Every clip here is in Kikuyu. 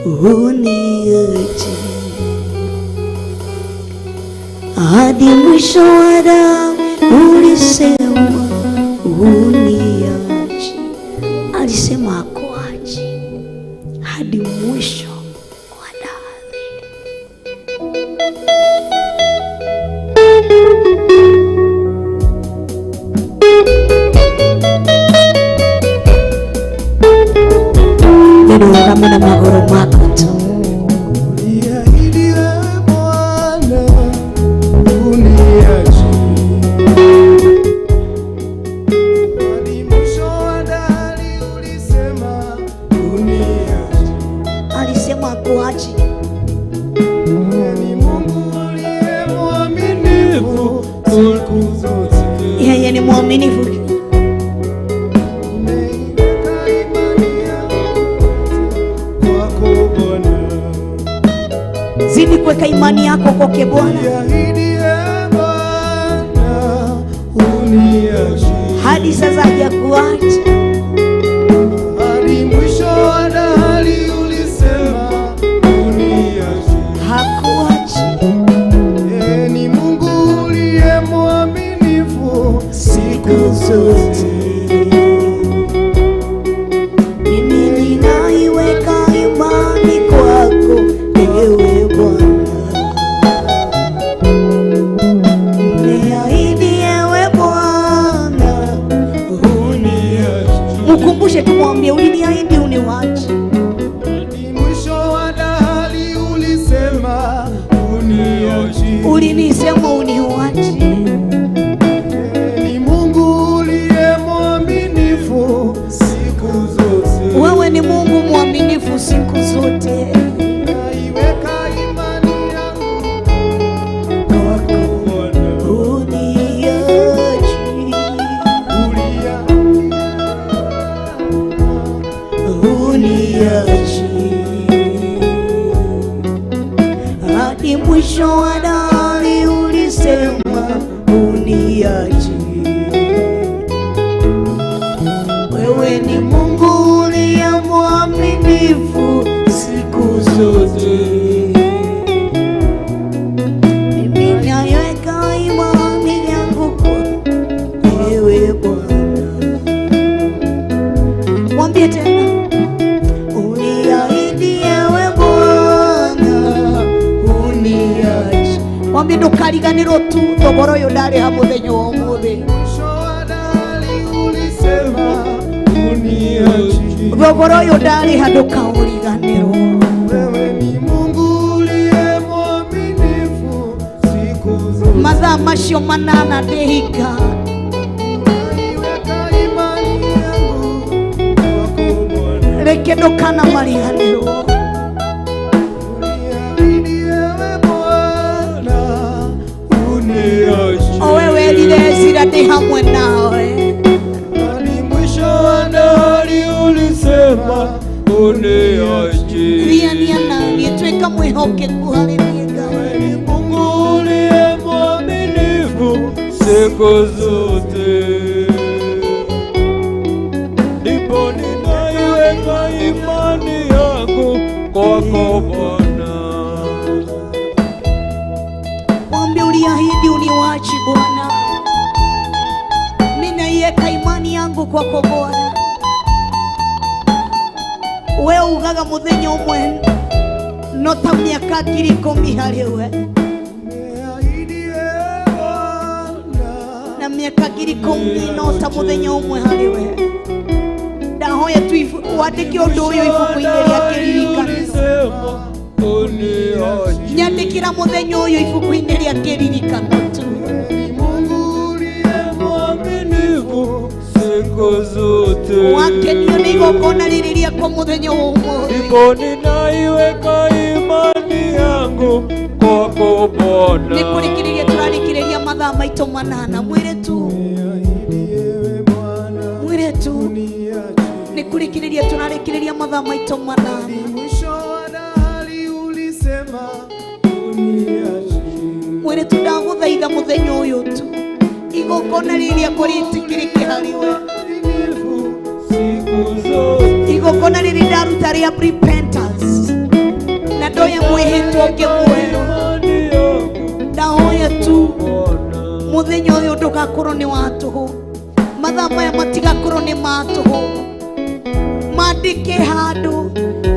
Huniachi hadi mwisho wa damu, ulisema huniachi. Alisema hakuachi hadi mwisho wa dahari. Nĩrũgame na magũrũ maku tu. Uliahidi wewe Bwana huniachi. Hadi mwisho wa dahari ulisema huniachi. Alisema hakuachi. Wewe ni Mungu uliye mwaminifu siku zote. Yeye ni mwaminifu. Nimeiweka imani yangu kwako Bwana. Zidi kuweka imani yako kwake Bwana. Uliahidi ewe Bwana huniachi. Hadi sasa hajakuacha. Hadi mwisho wa dahari ulisema huniachi. Hakuachi. Yeye ni Mungu uliye mwaminifu siku zote. Mimi ninaiweka imani kwako ewe Bwana. Umeahidi ewe Bwana huniachi. Mkumbushe tu, mwambie uliniahidi huniachi. Hadi mwisho wa dahari ulisema huniachi. Ulinisema huniachi. Yeye ni Mungu uliye mwaminifu siku zote. Wewe ni Mungu mwaminifu siku zote. Naiweka imani yangu kwako Bwana. Huniachi. Ulia Huniachi hadi mwisho wa dahari, ulisema huniachi. Wewe ni Mungu uliye mwaminifu siku zote. Mimi naiweka imani yangu kwa wewe Bwana. Mwambie tena, uniahidi ewe Bwana huniachi. Mwambie ndũkariganĩrwo tu thogora ũyũ ndarĩha mũthenya wa ũmũthĩ. Mwisho wa dahari ulisema huniachi. Thogora ũyũ ndarĩha ndũkaũriganĩrwo. Wewe ni Mungu uliye mwaminifu siku zote. Mathaa macio 8 ndĩhinga. Naiweka imani yangu kwako Bwana. Reke ndũkana mariganĩrwo. Uliahidi ewe Bwana huniachi. O we werire Ezira ndĩ hamwe nawe. Hadi mwisho wa dahari ulisema huniachi. Thiania naniĩ, tuĩka mwĩhokeku harĩ niĩ Ngai. Wewe ni Mungu uliye mwaminifu siku zote. Ndipo ninaiweka imani yangu kwako Bwana. Mwambie uliahidi huniwachi Bwana. Mimi naiweka imani yangu kwako Bwana. We ugaga muthenya ũmwe no ta mĩaka 10,000 harĩ we. Umeahidi ewe Bwana Na mĩaka 10,000 no ta mũthenya ũmwe harĩ we. Ndahoya tu wandĩke ũndũ ũyũ ibuku-inĩ rĩa kĩririkano. Ulisema huniachi. Nyandĩkĩra mũthenya ũyũ ibuku-inĩ rĩa kĩririkano tu. Ni Mungu uliye mwaminifu siku zote. Wakenio nĩ igongona rĩrĩ rĩakwa mũthenya wa ũmũthĩ. Ndipo ninaiweka imani yangu kwako Bwana. Nĩ kũrĩkĩrĩria tũrarĩkĩrĩria mathaa maitũ 8. Mwĩre tu, mwĩre tu, nĩ kũrĩkĩrĩria tũrarĩkĩrĩria mathaa maitũ 8. Mwisho wa dahari ulisema huniachi. Mwĩre tu, ndagũthaitha mũthenya ũyũ tu igongona rĩrĩ rĩakwa rĩtĩkĩrĩke harĩ we. Mwaminifu siku zote. Igongona rĩrĩ ndaruta rĩa repentance. Ndoya mwĩhĩtwa ũngĩ mwerũ. Imani yangu Ndahoya tu Bwana. Muthenya ũyũ ndũgakorwo nĩ wa tũhũ, mathaa maya matigakorwo nĩ ma tũhũ. Mandĩke handũ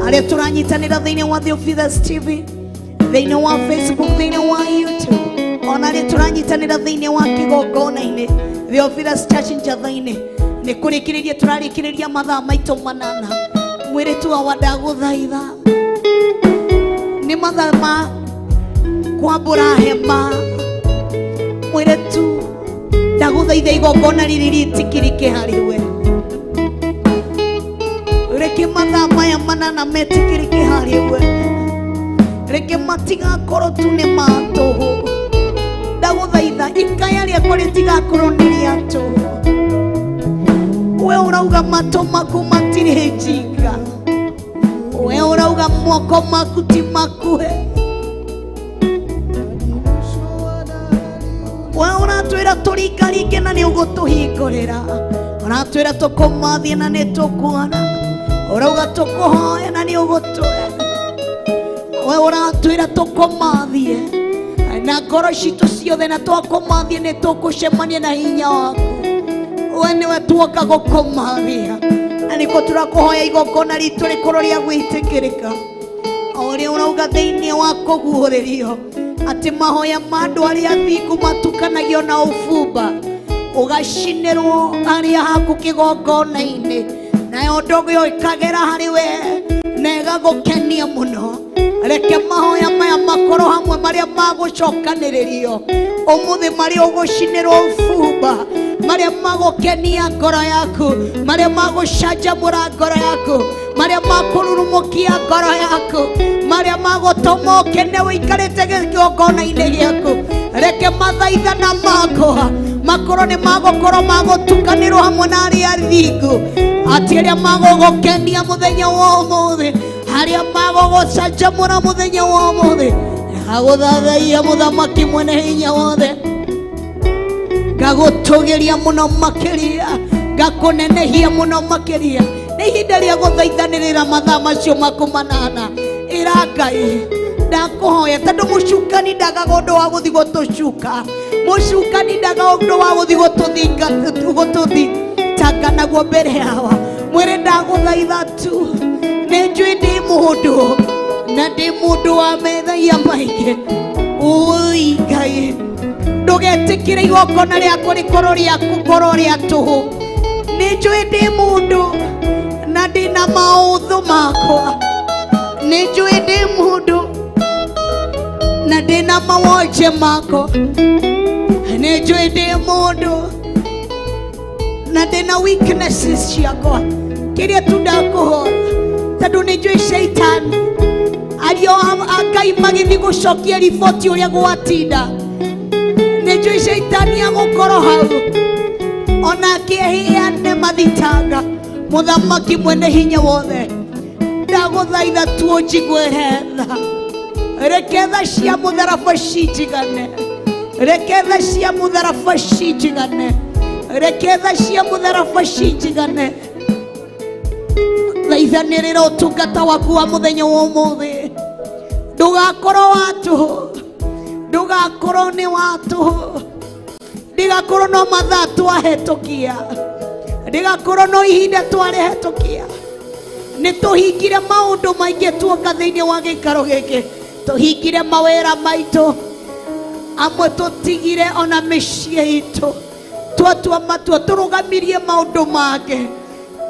arĩa tũranyitanĩra thĩinĩ wa Theophilus TV, thĩinĩ wa Facebook, thĩinĩ wa YouTube, ona arĩa tũranyitanĩra thĩinĩ wa kĩgongona-inĩ Theophilus Church Njatha-inĩ. Nĩ kũrĩkĩrĩria tũrarĩkĩrĩria mathaa maitũ manana. Mwĩrĩtu wa ndagũthaitha, nĩ mathaa ma kwambũra hema. Mwĩrĩtu, ndagũthaitha igongona rĩrĩ rĩtĩkĩrĩke harĩ we. Reke mathaa maya manana metĩkĩrĩke harĩ we. Reke matigakorwo tu nĩ ma tũhũ. Ndagũthaitha ikaya rĩakwa rĩtigakorwo nĩ rĩa tũhũ. We ũrauga matũ maku matirĩ njinga, we ũrauga moko maku ti makuhĩ, we ũratwĩra tũringaringe na nĩ ũgũtũhingũrĩra, ũratwĩra tũkũmathie na nĩ tũkuona, ũrauga tũkũhoya na nĩ ũgũtũhe. We ũratwĩra tũkũmathie na ngoro citũ ciothe, na twakũmathie nĩ tũkũcemania na hinya waku. We nĩwe tuoka gũkũmathia, na nĩkuo tũrakũhoya igongona ritũ rĩkorwo rĩa gwĩtĩkĩrĩka, o ũrĩa ũrauga thĩinĩ wa kũguũrĩrio atĩ mahoya ma andũ arĩa athingu matukanagio na ũbumba, ũgacinĩrwo harĩa haku kĩgongona-inĩ, nayo ndogo ĩyo ĩkagera harĩ we na ĩgagũkenia mũno. Reke mahoya maya makorwo hamwe marĩa magũcokanĩrĩrio ũmũthĩ, marĩa ũgũcinĩrwo ũbumba, marĩa magũkenia ngoro yaku, marĩa magũcanjamũra ngoro yaku, marĩa makũrurumũkia ngoro yaku, marĩa magũtũma ũkene ũikarĩte kĩgongona-inĩ gĩaku. Reke mathaithana makwa makorwo nĩ magũkorwo magũtukanĩrwo hamwe na arĩa athingu, atĩ arĩa magũgũkenia mũthenya wa ũmũthĩ, arĩa magũgũcanjamũra mũthenya wa ũmũthĩ. Ngagũthathaiya mũthamaki mwene hinya wothe, ngagũtũgĩria mũno makĩria, ngakũnenehia mũno makĩria. Nĩ ihinda rĩa gũthaithanĩrĩra mathaa macio maku manana. Ĩra Ngai, ndakũhoya, tondũ mũcukani ndagaga ũndũ wa gũthiĩ gũtũcuka, mũcukani ndaga ũndũ wa gũthiĩ gũtũthitanga naguo mbere yawa. Mwĩrĩ, ndagũthaitha tu, nĩ njũĩ ndĩ mũndũ na ndĩ mũndũ wa methaia maingĩ. Ũi Ngai, ndũgetĩkĩre igongona rĩakwa rĩkorwo rĩa gũkorwo rĩa tũhũ. Nĩ njũĩ ndĩ mũndũ na ndĩna maũthũ makwa, nĩ njũĩ ndĩ mũndũ na ndĩna mawonje makwa, nĩ njũĩ ndĩ mũndũ na ndĩna weaknesses ciakwa. Kĩrĩa tu ndakũhoya, tondũ nĩ njũĩ caitani ariũ a Ngai magĩthiĩ gũcokia riboti ũrĩa gwatinda, nĩ njũĩ caitani agũkorwo hau onake aheane mathitanga. Mũthamaki mwene hinya wothe, ndagũthaitha tu ũnjiguĩre tha. Reke tha cia mũtharaba cinjigane, reke tha cia mũtharaba cinjigane, reke tha cia mũtharaba cinjigane. Thaithanĩrĩra ũtungata waku wa mũthenya wa ũmũthĩ ndũgakorwo wa tũhũ, ndũgakorwo nĩ wa tũhũ, ndigakorwo no mathaa twahetũkia, ndigakorwo no ihinda twarĩhetũkia. Nĩ tũhingire maũndũ maingĩ tuoka thĩinĩ wa gĩikaro gĩkĩ, tũhingire mawĩra maitũ amwe, tũtigire ona mĩciĩ itũ, twatua matua tũrũgamirie maũndũ mangĩ,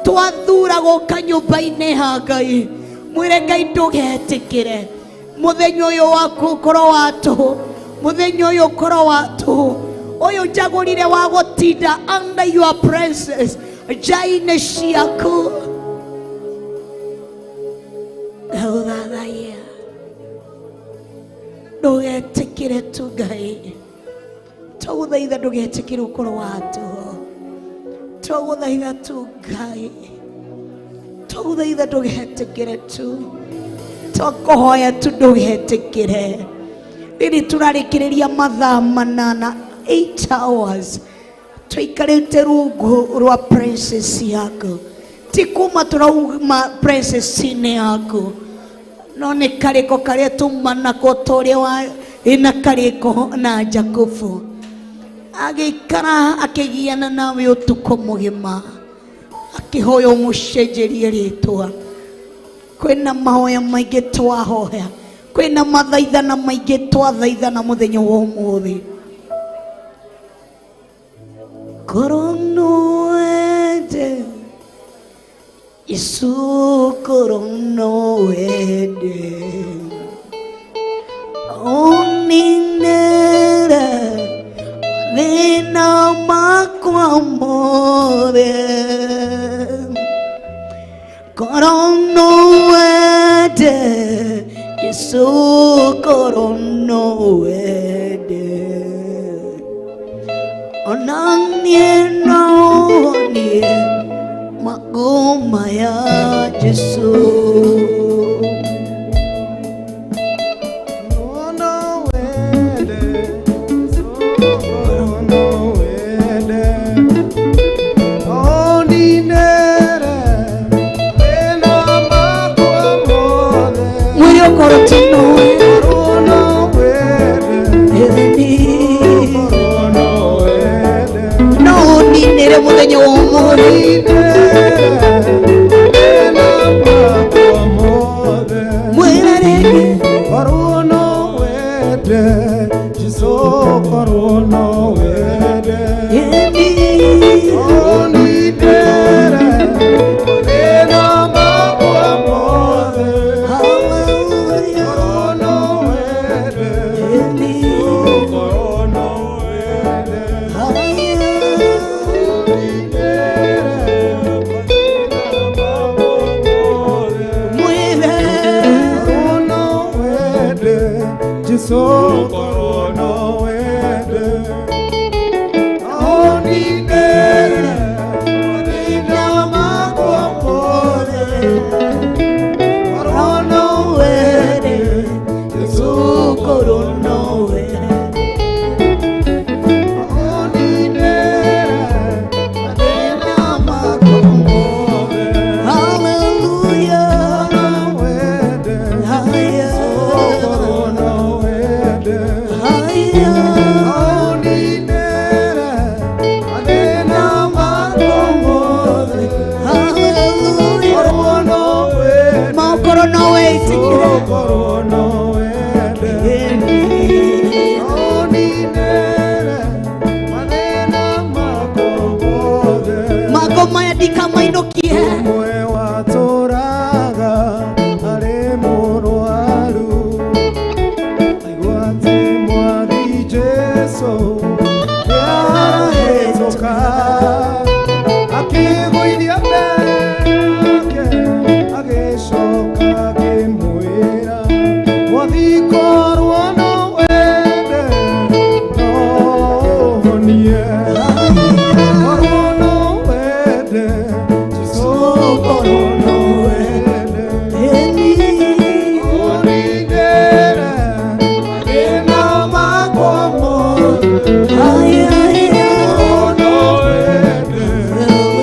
twathura gũka nyũmba-inĩ ya Ngai. Mwĩre Ngai, ndũgetĩkĩre mũthenya ũyũ waku ũkorwo wa tũhũ, mũthenya ũyũ ũkorwo wa tũhũ, ũyũ njagũrire wa gũtinda under your presence, nja-inĩ ciaku. Ndagũthathaiya, ndũgetĩkĩre tu. Ngai, twagũthaitha ndũgetĩkĩre ũkorwo wa tũhũ. Twagũthaitha tu, Ngai, twagũthaitha ndũgetĩkĩre tu. Twakũhoya tu ndũgetĩkĩre. Rĩrĩ tũrarĩkĩrĩria mathaa manana, 8 hours tũikarĩte rungu rwa presence yaku, ti kuma tũrauma presence-inĩ yaku. No nĩ karĩko karĩa tuma nako ta ũrĩa warĩ na karĩko na Jakubu. Agĩikara akĩgiana nawe ũtukũ mũgima, akĩhoya ũmũcenjerie rĩtwa. Kwĩna mahoya maingĩ twahoya, kwĩna mathaithana maingĩ twathaithana mũthenya wa ũmũthĩ. Korwo no wende Yesu, korwo no wende ũninĩre mathĩna makwa mothe. Korwo no wende Yesu, korwo no wende ona niĩ no niĩ magoma ya Jesu. Mwĩrĩ ũkorwo ti nowe no ũninĩre mũthenya wa ũmũthĩ. Mwĩre rĩngĩ. Korwo no wende Jesu, korwo no wende Ĩni. Onindere mathĩna makwa mothe. Hallelujah. Korwo no wende Ĩni. Korwo no wende Hallelujah. Onindere mathĩna makwa mothe. Mwĩre. Korwo no wende Jesu, korwo no wende Onindere mathĩna makwa mothe. Korwo no wende Jesu, korwo no wende Onindere mathĩna makwa mothe. Hallelujah. Wende Hallelujah. Korwo no wende Hallelujah. Onindere mathĩna makwa mothe. Hallelujah. Korwo no wende Maũkorwo no wĩtĩkĩre. Korwo no wende Onindere mathĩna makwa mothe. Mago maya ndikamainũkie. Ũmwe watũraga arĩ mũrwaru, aigua atĩ Mwathi Jesũ nĩarahĩtũka, akĩgũithia mbere yake, agĩcoka akĩmwĩra, Mwathi korwo no wende no ũhonie. Korwo no wende Jesũ, korwo no wende Onindere mathĩna makwa mothe. Korwo no wende Jesũ,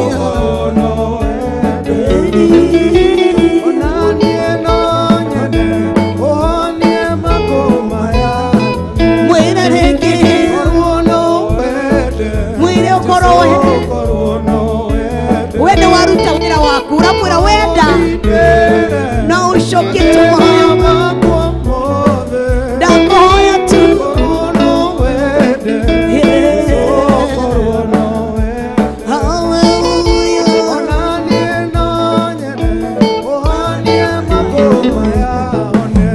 korwo no wende Ona niĩ no nyende ũhonie makũma maya. Mwĩre rĩngĩ. Korwo no wende Mwĩre ũkorwo we. Korwo no wende We nĩ waruta wĩra waku, ũramwĩra wenda no ũcokie tu mahoya. Ndakũhoya tu. Hallelujah.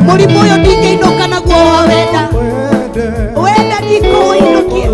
Mũrimũ ũyũ ndingĩinũka naguo wa wenda. Wenda ndikũũinũkia.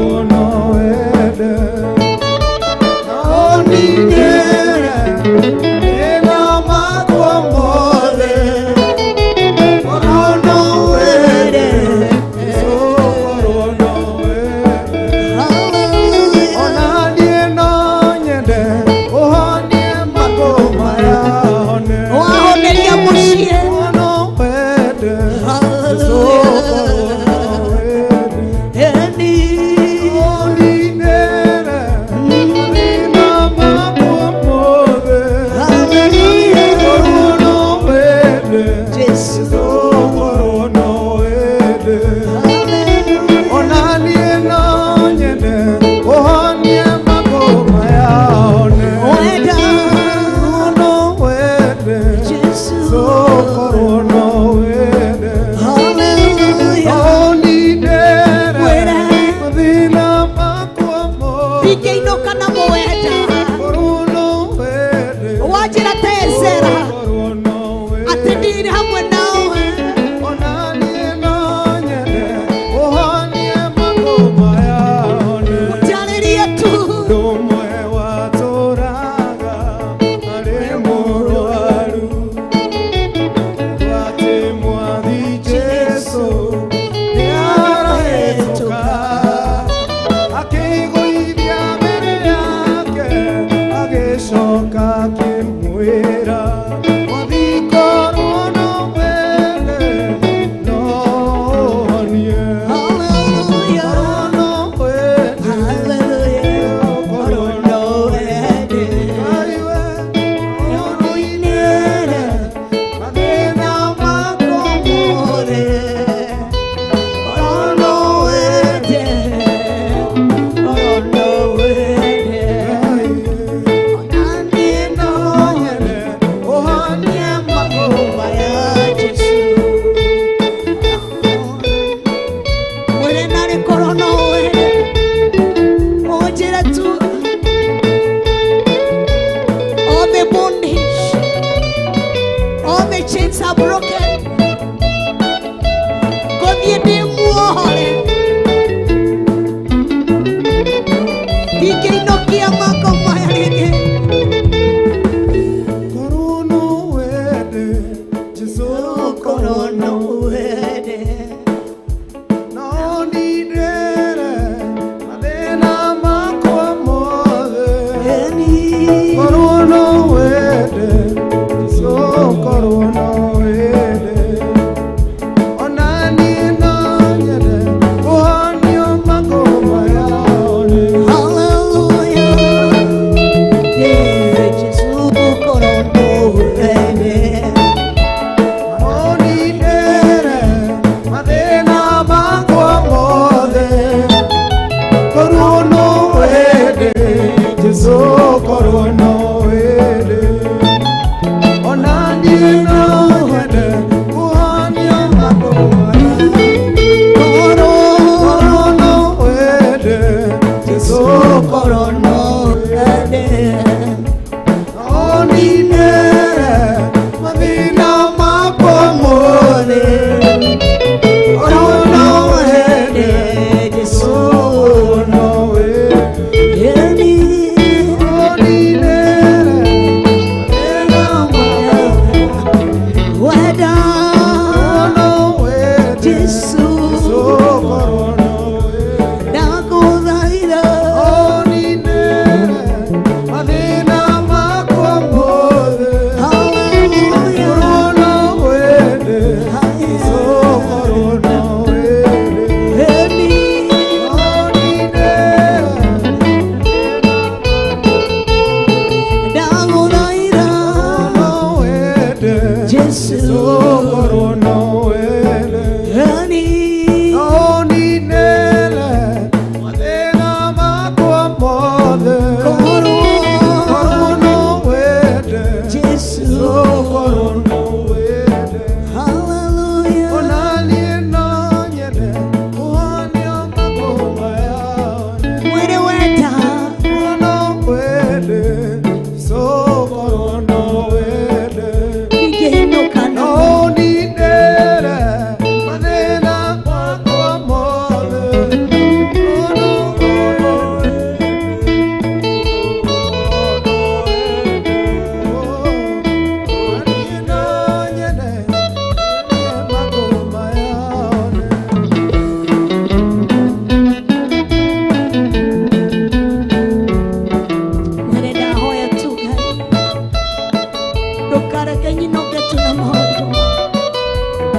Ndũkareke nyinũke tu na maũndũ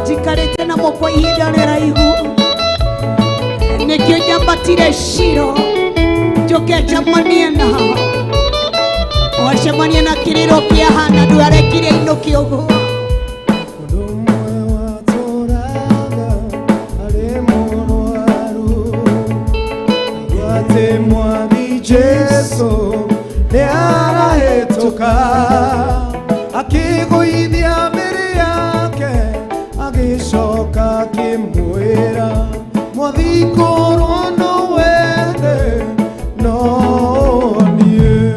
njikarĩte namo kwa ihinda rĩraihu. Nĩkĩo nyambatire Shilo njoke njamanie nao. Wacemania na kĩrĩro kĩa Hana, ndwarekire inũke ũguo. Mũndũ ũmwe watũraga arĩ mũrwaru, aigua atĩ Mwathi Jesũ nĩarahĩtũka, akĩgũithia mĩrĩ yake, agĩcoka akĩmwĩra, Mwathi korwo no wende no niĩ,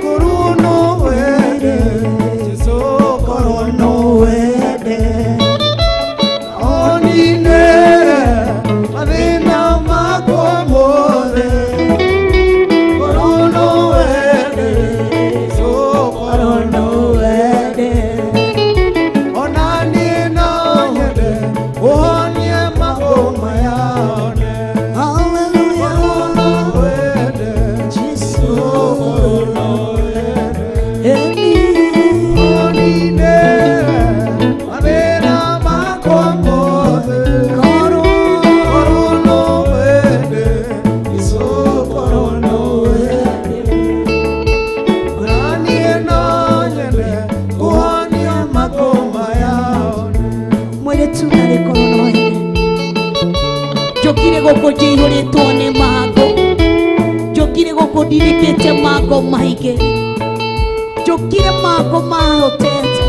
korwo no wende Jesũ, korwo no wende oninere mathĩna makwa mothe, korwo no wende Jesũ, korwo no wende ona niĩ no nyende ũhonie magũrũ yone. Hallelujah. Korwo no wende Jesu. Korwo no wende Eni. oninere mathĩna makwa mothe. Korwo. Korwo no wende Jesũ, korwo no wende ona niĩ no nyende kũhonia magũrũ yone. Mũirĩtu narĩ korwo no wende, njũkire gũkũ njihũrĩtwo nĩ mangũ, njũkire gũkũ ndirikĩte mangũ maingĩ, njũkire mangũ mahotete,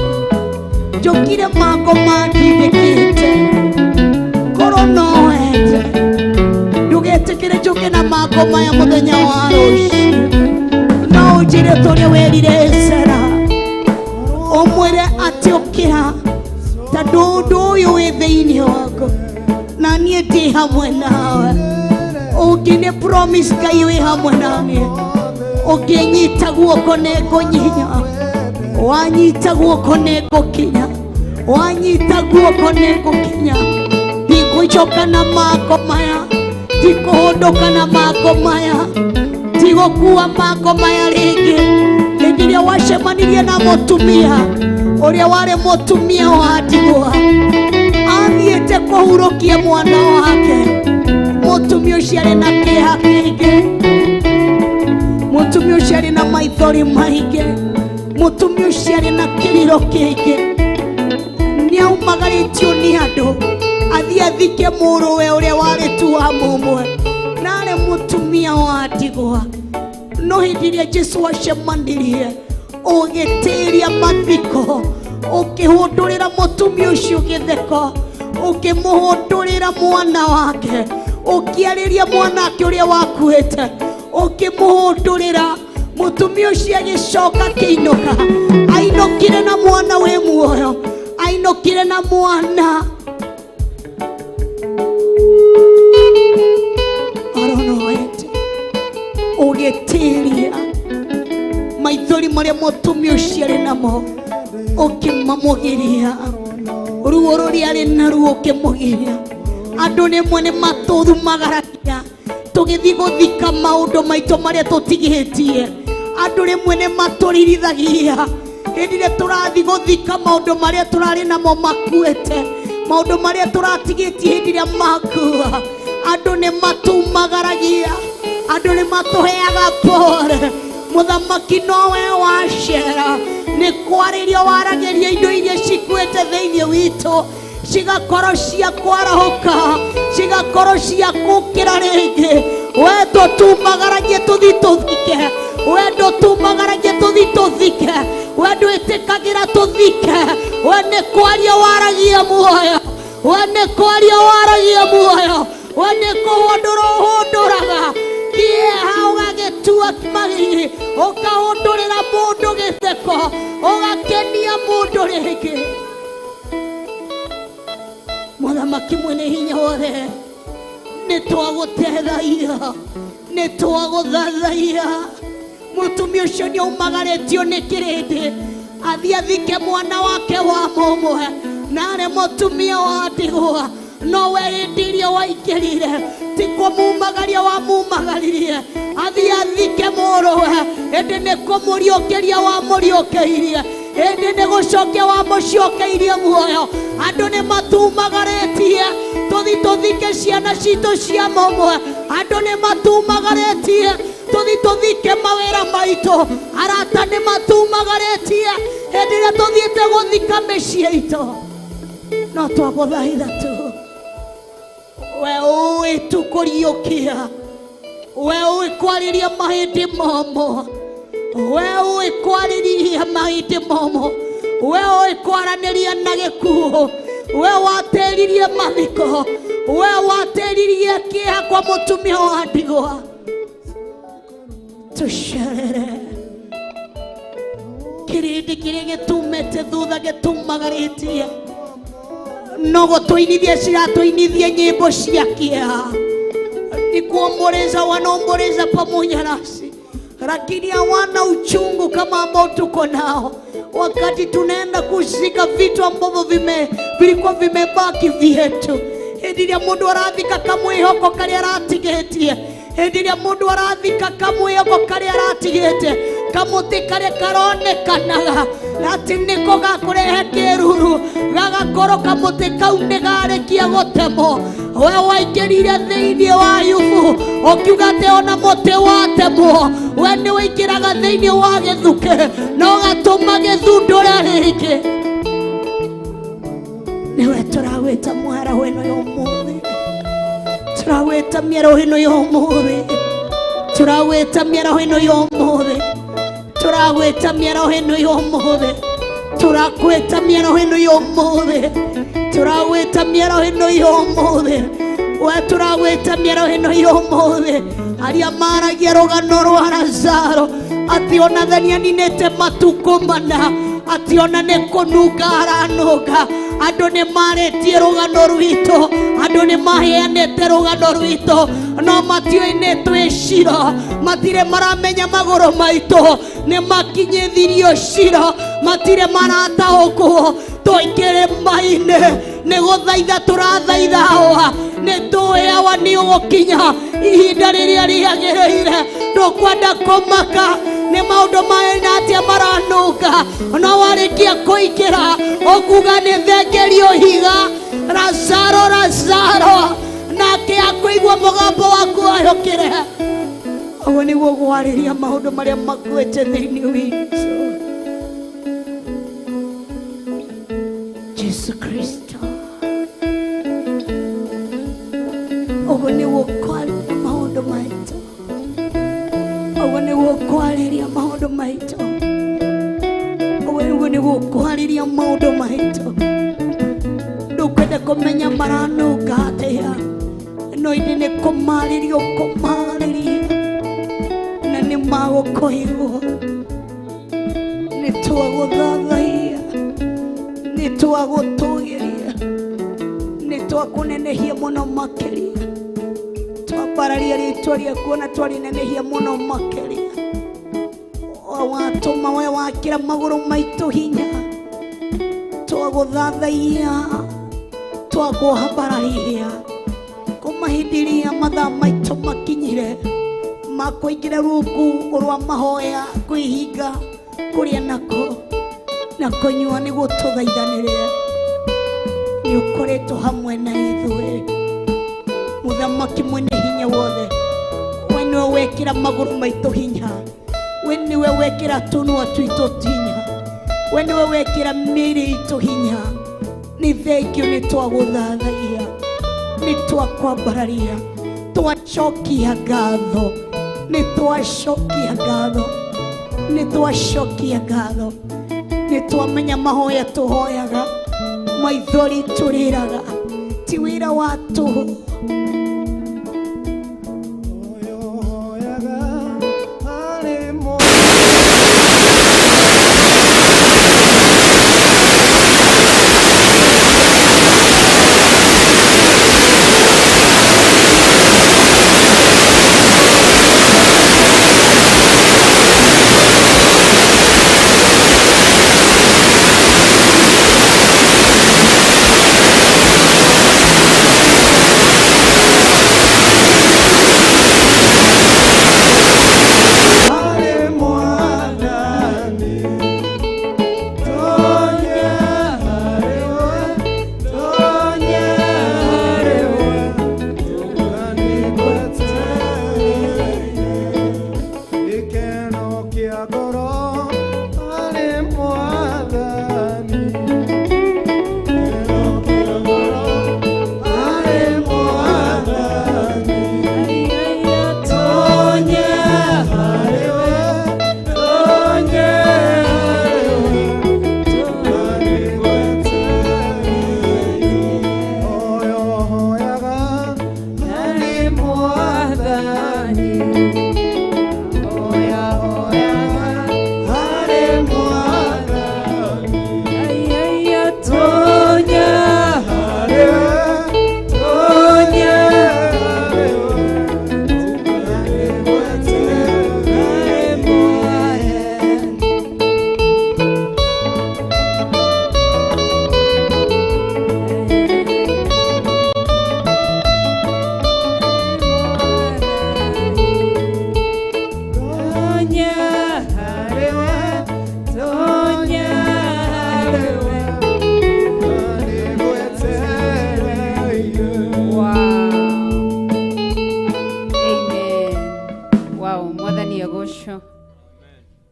njũkire mangũ mandindĩkĩte. Korwo no wende, ndũgetĩkĩre njũke na mangũ maya mũthenya wa rũciũ. No ũnjĩre tũrĩa werire Sara, ũmwĩre atĩ ũkĩra, tondũ ũndũ ũyũ wĩ thĩinĩ waku na niĩ ndĩ hamwe nawe. Ũngĩ promise Ngai wĩ hamwe na niĩ, ũngĩnyita guoko nĩ ngũnyinya, wanyita guoko nĩ ngũkinya, wanyita guoko nĩ ngũkinya. Ndigũcoka na mako maya, ndikũhũndũka na mako maya, ndigũkua mako maya rĩngĩ. Hĩndĩ ĩrĩa wacemanirie na mũtumia ũrĩa warĩ mũtumia wa ndigwa, athiĩte kũhurũkia mwana wake, mũtumia ũcio arĩ na kĩeha kĩingĩ, mũtumia ũcio arĩ na maithori maingĩ, mũtumia ũcio arĩ na kĩrĩro kĩingĩ. Nĩaumagarĩtio nĩ andũ athiĩ athike mũrũwe ũrĩa warĩ tu wa mũmwe, na arĩ mũtumia wa ndigwa. No hĩndĩ ĩrĩa Jesũ acemanirie, ũgĩtĩria mathiko, ũkĩhũndũrĩra mũtumia ũcio gĩtheko, ũkĩmũhũndũrĩra mwana wake, ũkĩarĩria mwana wake ũrĩa wakuĩte, ũkĩmũhũndũrĩra. Mũtumia ũcio agĩcoka akĩinũka, ainũkire na mwana wĩ muoyo, ainũkire na mwana. Aronoete ũgĩtĩria maithori marĩa mũtumia ũcio arĩ namo, ũkĩmamũgiria ruo rũrĩa arĩ naruo, ũkĩmũgiria. Andũ rĩmwe nĩ matũthumagaragia tũgĩthiĩ gũthika maũndũ maitũ marĩa tũtigĩtie. Andũ rĩmwe nĩ matũririthagia hĩndĩ ĩrĩa tũrathiĩ gũthika maũndũ marĩa tũrarĩ namo makuĩte, maũndũ marĩa tũratigĩtie hĩndĩ ĩrĩa makua. Andũ nĩ matumagaragia, andũ nĩ matũheaga pore. Mũthamaki nowe wacera nĩ kwarĩrio waragĩria indo iria cikuĩte thĩinĩ witũ, cigakorwo cia kwarahũka, cigakorwo cia gũkĩra rĩngĩ. We ndũtumagaragie tũthi tũthike, we ndũtumagaragie tũthi tũthike, we ndwĩtĩkagĩra tũthike. We nĩ kwaria waragia muoyo, we nĩ kwaria waragia muoyo, we nĩ kũhũndũra ũhũndũraga kĩeha ũgagĩtua magigi, ũkahũndũrĩra mũndũ gĩtheko, ũgakenia mũndũ rĩngĩ. Mũthamaki mwene hinya wothe, nĩ twagũtethaia, nĩ twagũthathaia. Mũtumia ũcio nĩ aumagarĩtio nĩ kĩrĩndĩ athiĩ athike mwana wake wa mũmwe, na arĩ mũtumia wa ndigwa. No we hĩndĩ ĩrĩa waingĩrire ti kũmumagaria wamumagaririe athiĩ athike mũrũwe, ĩndĩ nĩ kũmũriũkĩria wamũriũkĩirie. Ĩndĩ nĩ gũcokia wamũcokeirie muoyo. Andũ nĩ matumagarĩtie tũthi tũthike ciana citũ cia mũmwe. Andũ nĩ matumagarĩtie tũthi tũthike mawĩra maitũ. Arata nĩ matumagarĩtie hĩndĩ ĩrĩa tũthiĩte gũthika mĩciĩ itũ. No twagũthaitha tu, we ũĩ tu kũriũkia, we ũĩ kwarĩria mahĩndĩ momũ, we ũĩ kwarĩria mahĩndĩ momũ, we ũĩ kwaranĩria na gĩkuũ, we watĩririe mathiko, we watĩririe kĩeha kwa mũtumia wa ndigwa. Tũcerere kĩrĩndĩ kĩrĩa gĩtumĩte thutha gĩtumagarĩtie no gũtũinithia ciratũinithia nyĩmbo cia kĩeha. Ni kuomboleza, wanaomboleza pamoja nasi, lakini hawana uchungu kama ambao tuko nao wakati tunaenda kuzika vitu ambavyo vilikuwa vimebaki vyetu. Hĩndĩ ĩrĩa mũndũ arathika kamwĩhoko karĩa aratigĩtie, hĩndĩ ĩrĩa mũndũ arathika kamwĩhoko karĩa aratigĩte, kamũtĩ karĩa karonekanaga atĩ nĩko gakũrehe kĩruru, gagakorwo kamũtĩ kau nĩ garĩkia gũtemwo. We waingĩrire thĩinĩ wa Ayubu ũkiuga atĩ ona mũtĩ watemwo, we nĩ wĩingĩraga thĩinĩ wa gĩthukĩ na ũgatũma gĩthundũre rĩngĩ. Nĩwe tũrawĩta mwaraho ĩno ya ũmũthĩ, tũrawĩta mĩaraho ĩno ya ũmũthĩ, tũrawĩta mĩaraho ĩno ya ũmũthĩ, tũrawĩta mĩaraho ĩno ya ũmũthĩ, tũrakwĩta mĩaraho ĩno ya ũmũthĩ, tũrawĩta mĩaraho ĩno ya ũmũthĩ, we tũrawĩta mĩaraho ĩno ya ũmũthĩ. Arĩa maragia rũgano rwa Lazaro atĩ ona thani aninĩte matukũ mana, atĩ ona nĩ kũnunga aranunga. Andũ nĩ marĩtie rũgano rwitũ, andũ nĩ maheanĩte rũgano rwitũ, no matiũĩ nĩ twĩ ciro, matirĩ maramenya magũrũ maitũ nĩ makinyithirio ciro, matirĩ marataũkwo tũingĩre mai-inĩ. Nĩ gũthaitha tũrathaitha awa, nĩ tũĩ awa nĩ ũgũkinya ihinda rĩrĩa rĩagĩrĩire. Ndũkwenda kũmaka nĩ maũndũ maena atĩa maranunga, no warĩkia kũingĩra ũkuga nĩ thengerio higa. Lazaro, Lazaro, nake akũigua mũgambo waku ayũkĩre. Ũguo nĩguo gwarĩria maũndũ marĩa makuĩte thĩinĩ witũ. Jesu Kristo, ũguo nĩguo kwarĩria maũndũ maitũ, ũguo nĩguo kwarĩria maũndũ maitũ, ũguo nĩguo kwarĩria maũndũ maitũ. Ndũkwenda kũmenya maranunga atĩa, no ĩndĩ nĩ kũmarĩria ũkũmarĩria na nĩ magũkũigua. Nĩ twagũthathaiya, nĩ twagũtũgĩria, nĩ twakũnenehia mũno makĩria. Twambararia rĩtwa rĩaku na twarinenehia mũno makĩria. Watũma we wakĩra magũrũ maitũ hinya, twagũthathaiya, twakũhambararia. Kũmahĩndĩria mathaa maitũ makinyire ma kũingĩra rungu rwa mahoya, kwĩhinga kũrĩa nako na kũnyua nĩguo tũthaithanĩrĩre. Nĩ ũkoretwo hamwe na ithuĩ, mũthamaki mwene hinya wothe. We nĩwe wekĩra magũrũ maitũ hinya, we nĩwe wekĩra tũnua twitũ hinya, we nĩwe wekĩra mĩĩrĩ itũ hinya. Nĩ thengio, nĩ twagũthathaiya, nĩ twakwambararia, twacokia ngatho, nĩ twacokia ngatho, nĩ twacokia ngatho. Nĩ twamenya mahoya tũhoyaga, maithori tũrĩraga, ti wĩra wa tũhũ. Ũyũ hoyaga harĩ mo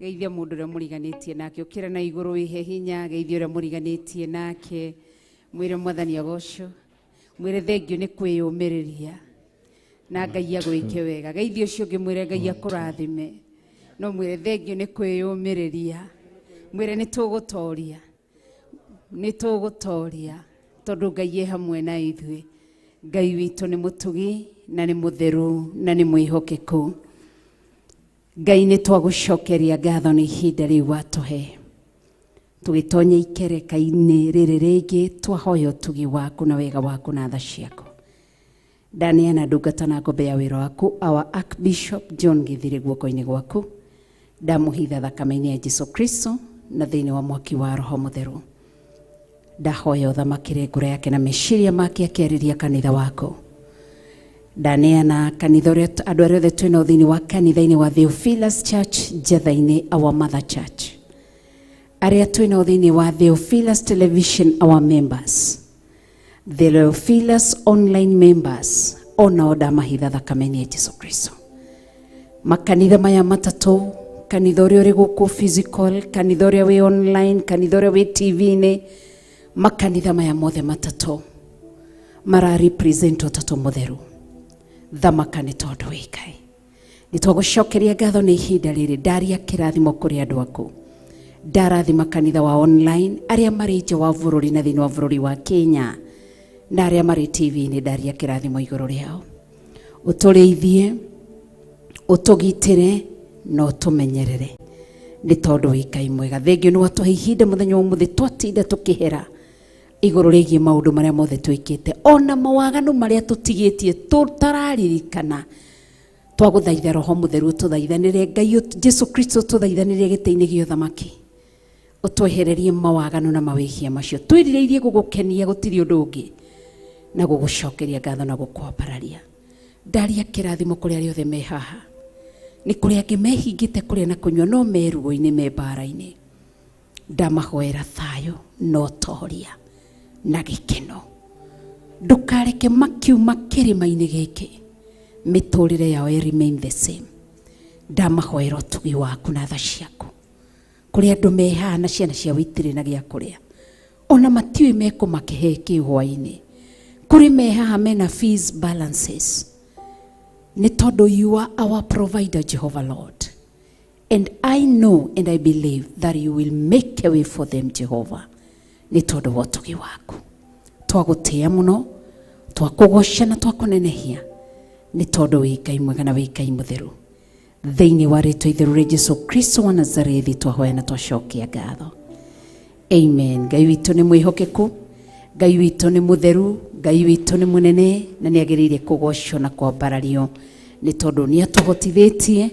Geithia mũndũ ũrĩa mũriganĩtie nake, ũkĩra na igũrũ wĩhe hinya, geithia ũrĩa mũriganĩtie nake, mwĩre Mwathani agocwo, mwĩre thengio nĩ kwĩyũmĩrĩria na Ngai agwĩke wega. Geithia ũcio ũngĩ mwĩre Ngai akũrathime, no mwĩre thengio nĩ kwĩyũmĩrĩria, mwĩre nĩ tũgũtoria, nĩ tũgũtoria tondũ Ngai e hamwe na ithuĩ. Ngai witũ nĩ mũtugi na nĩ mũtheru na nĩ mwĩhokeku. Ngai nĩ twagũcokeria ngatho nĩ ihinda rĩu watũhe tũgĩtonya ikereka-inĩ rĩrĩ rĩngĩ, twahoya ũtugi waku na wega waku na tha ciaku. Ndaneana ndungata na ngombe ya wĩra waku our Archbishop John Githiri guoko-inĩ gwaku, ndamũhitha thakame-inĩ ya Jesu Kristo na thĩinĩ wa mwaki wa Roho Mũtheru. Ndahoya ũthamakĩre ngoro yake na meciria make akĩarĩria kanitha waku. Ndaneana kanitha ũrĩa andũ arĩa othe twĩnao thĩinĩ wa kanitha-inĩ wa Theophilus Church Njetha-inĩ, our mother church, arĩa twĩnao thĩinĩ wa Theophilus Television, our members, Theophilus online members, onao ndamahitha thakame-inĩ ya Jesu Kristo. Makanitha maya matatũ, kanitha ũrĩa ũrĩ gũkũ physical, kanitha ũrĩa wĩ online, kanitha ũrĩa wĩ TV-inĩ, makanitha maya mothe matatũ mara represent ũtatũ mũtheru. Thamaka nĩ tondũ wĩ Ngai. Nĩ twagũcokeria ngatho nĩ ihinda rĩrĩ. Ndaria kĩrathimo kũrĩ andũ aku, ndarathima kanitha wa online, arĩa marĩ nja wa bũrũri na thĩinĩ wa bũrũri wa Kenya, na arĩa marĩ TV-inĩ, ndaria kĩrathimo igũrũ rĩao. Ũtũrĩithie, ũtũgitĩre na ũtũmenyerere nĩ tondũ wĩ Ngai mwega. Thengio nĩ watũhe ihinda mũthenya wa ũmũthĩ, twatinda tũkĩhera igũrũ rĩgiĩ maũndũ marĩa mothe twĩkĩte, ona mawaganu marĩa tũtigĩtie tũtararirikana. Twagũthaitha Roho Mũtheru ũtũthaithanĩre, Ngai Jesu Kristo ũtũthaithanĩre gĩtĩ-inĩ gĩa ũthamaki, ũtwehererie mawaganu na mawĩhia macio. Twĩrirĩirie gũgũkenia, gũtirĩ ũndũ ũngĩ, na gũgũcokeria ngatho na gũkwambararia. Ndaria kĩrathimo kũrĩ arĩa othe me haha, nĩ kũrĩ angĩ mehingĩte kũrĩa na kũnyua no me ruo-inĩ, me mbara-inĩ. Ndamahoera thayũ na ũtoria na gĩkeno. Ndũkareke makiuma kĩrĩma-inĩ gĩkĩ mĩtũrĩre yao ĩ remain the same. Ndamahoera ũtugi waku na tha ciaku. Kũrĩ andũ me haha na ciana ciao itirĩ na gĩa kũrĩa, ona matiũĩ mekũmakĩhe kĩ hwaĩ-inĩ. Kũrĩ me haha mena fees balances, nĩ tondũ you are our provider, Jehovah Lord, and I know and I believe that you will make a way for them, Jehovah, nĩ tondũ wa ũtugi waku. Twagũtĩĩa mũno, twakũgoca na twakũnenehia nĩ tondũ wĩ Ngai mwega na wĩ Ngai mũtheru. Thĩinĩ wa rĩtwa itheru rĩa Jesu Kristo wa Nazarethi twahoya na twacokia ngatho, amen. Ngai witũ nĩ mwĩhokeku, Ngai witũ nĩ mũtheru, Ngai witũ nĩ mũnene na nĩ agĩrĩire kũgocwo na kwambarario nĩ tondũ nĩ atũhotithĩtie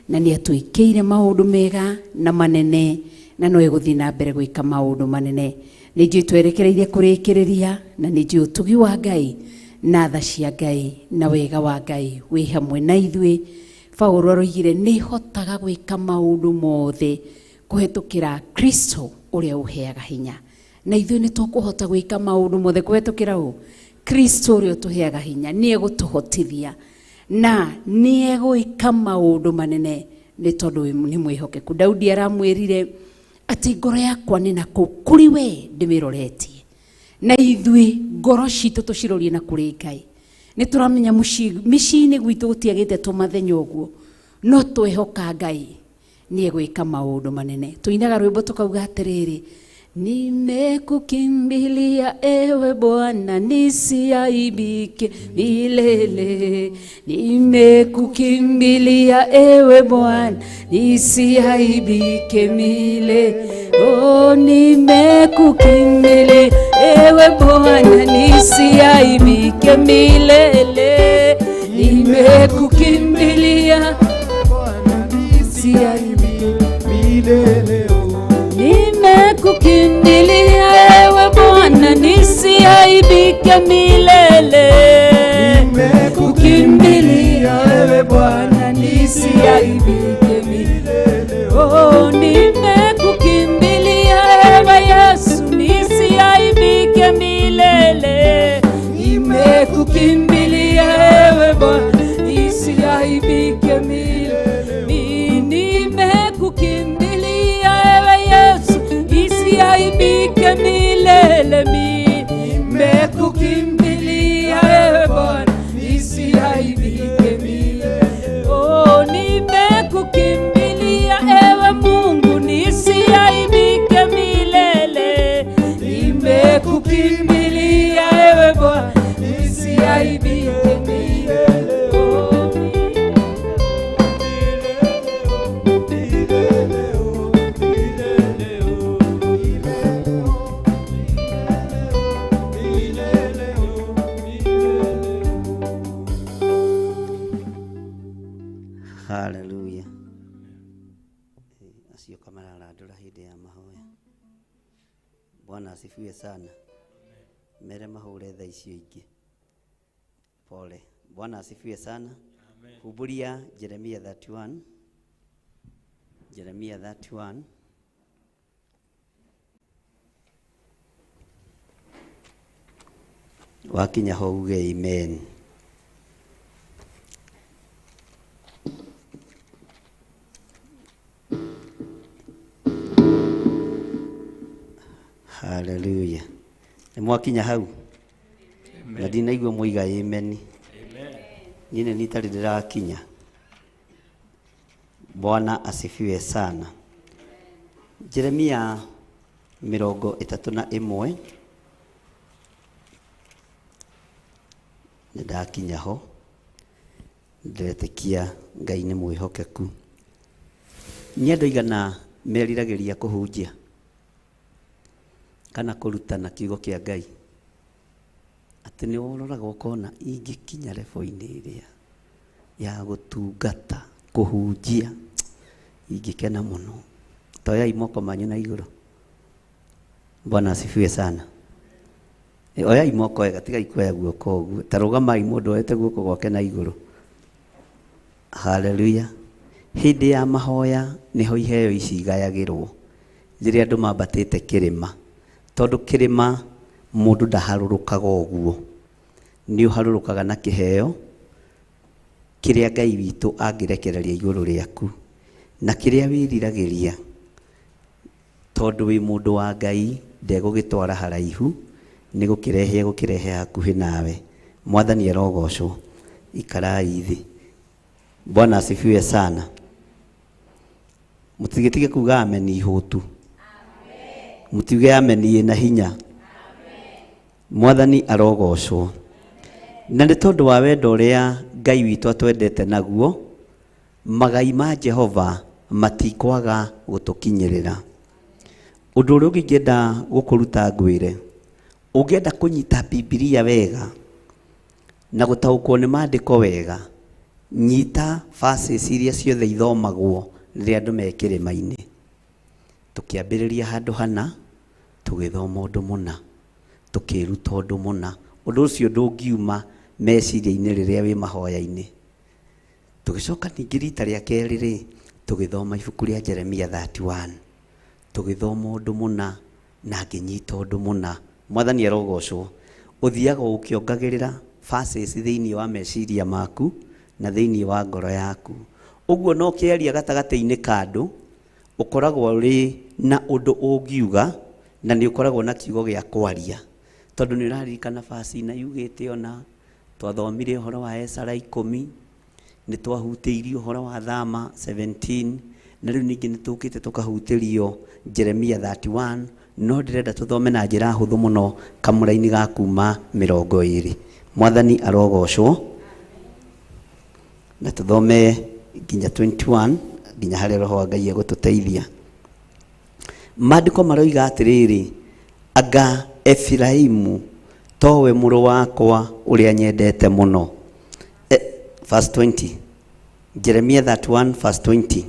na nĩ atwĩkĩire maũndũ mega na manene, na no egũthiĩ na mbere gwĩka maũndũ manene. Nĩ njũĩ twerekereirie kũrĩkĩrĩria, na nĩ njũĩ ũtugi wa Ngai na tha cia Ngai na wega wa Ngai wĩ hamwe na ithuĩ. Paulo aroigire nĩ hotaga gwĩka maũndũ mothe kũhetũkĩra Kristo ũrĩa ũheaga hinya, na ithuĩ nĩ tũkũhota gwĩka maũndũ mothe kũhetũkĩra ũ Kristo ũrĩa ũtũheaga hinya. Nĩ egũtũhotithia na nĩ egwĩka maũndũ manene nĩ tondũ nĩ mwĩhokeku. Daudi aramwĩrire atĩ ngoro yakwa nĩ nakũu kũrĩ we ndĩmĩroretie, na ithuĩ ngoro citũ tũcirorie na kũrĩ Ngai. Nĩ tũramenya mĩciĩ-inĩ gwitũ gũtiagĩte tũmathenya ũguo, no twehoka Ngai nĩ egwĩka maũndũ manene. Tũinaga rwĩmbo tũkauga atĩrĩrĩ, nimekukimbilia ewe Bwana, nisiaibike milele. Nimekukimbilia ewe Bwana, nisiaibike milele. Oh, nimekukimbilia ewe Bwana, nisiaibike milele. Nimekukimbilia Bwana, nisiaibike milele. Nimekukimbilia ewe Bwana, nisiaibike milele. Nimekukimbilia ewe Bwana, nisiaibike milele. Oh, nimekukimbilia ewe Yesu, nisiaibike milele. Nimekukimbilia ewe Bwana, nisiaibike milele. Nimekukimbilia Nimekukimbilia ewe Bwana, nisiaibike milele. Oh, nimekukimbilia ewe Mungu, nisiaibike milele. Nimekukimbilia ewe Bwana, nisiaibike milele. Oh, Haleluya. Acio kamararandũra hĩndĩ ya mahoya. Bwana asifiwe sana. Mere mahũre tha icio ingĩ. Pole. Bwana asifiwe sana. Huburia Jeremia 31. Jeremia 31. Wakinya ho uge amen. Haleluya. Nĩ mwakinya hau? Na ndinaigua mwoiga amen. Niĩ nĩ itarĩ ndĩrakinya. Bwana asifiwe sana. Jeremia 31 nĩ ndakinya ho. Ndĩretĩkia Ngai nĩ mwĩhokeku. Nĩ andũ aigana meriragĩria kũhunjia kana kũrutana kiugo kĩa Ngai, atĩ nĩ ũroraga ũkona ingĩkinya level-inĩ ĩrĩa ya gũtungata kũhunjia ingĩkena mũno. Toyai moko manyu na igũrũ. Bwana asifiwe sana. Oyai moko wega, tigai kuoya guoko ũguo. Ta rũgamai mũndũ oete guoko gwake na igũrũ. Haleluya. Hĩndĩ ya mahoya nĩho iheo ici igayagĩrwo rĩrĩa andũ mambatĩte kĩrĩma, tondũ kĩrĩma mũndũ ndaharũrũkaga ũguo, nĩ ũharũrũkaga na kĩheo kĩrĩa Ngai witũ angĩrekereria igũrũ rĩaku na kĩrĩa wĩriragĩria, tondũ wĩ mũndũ wa Ngai ndegũgĩtwara haraihu, nĩ gũkĩrehe egũkĩrehe hakuhĩ nawe. Mwathani arogocwo. Ikarai thĩ. Bwana asifiwe sana. Mũtigĩtige kuga amen ihũtu. Mũtiuge amen ĩna hinya. Mwathani arogocwo. Na nĩ tondũ wa wendo ũrĩa Ngai witũ atwendete naguo, magai ma Jehova matikwaga gũtũkinyĩrĩra. Ũndũ ũrĩa ũngĩ ingĩenda gũkũruta ngwĩre, ũngĩenda kũnyita Bibilia wega na gũtaũkwo nĩ maandĩko wega, nyita verses iria ciothe ithomagwo rĩrĩa andũ me kĩrĩma-inĩ. Tũkĩambĩrĩria handũ hana, tũgĩthoma ũndũ mũna, tũkĩruta ũndũ mũna. Ũndũ ũcio ndũngiuma meciria-inĩ rĩrĩa wĩ mahoya-inĩ. Tũgĩcoka ningĩ rita rĩa kerĩ rĩ, tũgĩthoma ibuku rĩa Jeremia 31. Tũgĩthoma ũndũ mũna na ngĩnyita ũndũ mũna. Mwathani arogocwo. Ũthiaga ũkĩongagĩrĩra verses thĩinĩ wa meciria maku na thĩinĩ wa ngoro yaku. Ũguo no kĩaria gatagatĩ-inĩ ka andũ, ũkoragwo ũrĩ na ũndũ ũngiuga na nĩ ũkoragwo na kiugo gĩa kwaria, tondũ nĩ ũraririkana verse na yugĩte ona twathomire ũhoro wa Esara 10, nĩ twahutĩirio ũhoro wa Thama 17, na rĩu ningĩ nĩ tũkĩte tũkahutĩrio Jeremia 31. No ndĩrenda tũthome na njĩra hũthũ mũno kamũraini ga kuma 20. Mwathani arogocwo. Na tũthome nginya 21, nginya harĩa Roho wa Ngai egũtũteithia. Maandĩko maroiga atĩrĩrĩ, anga Efiraimu towe mũrũ wakwa ũrĩa nyendete mũno. Verse 20. Jeremia 31 verse 20.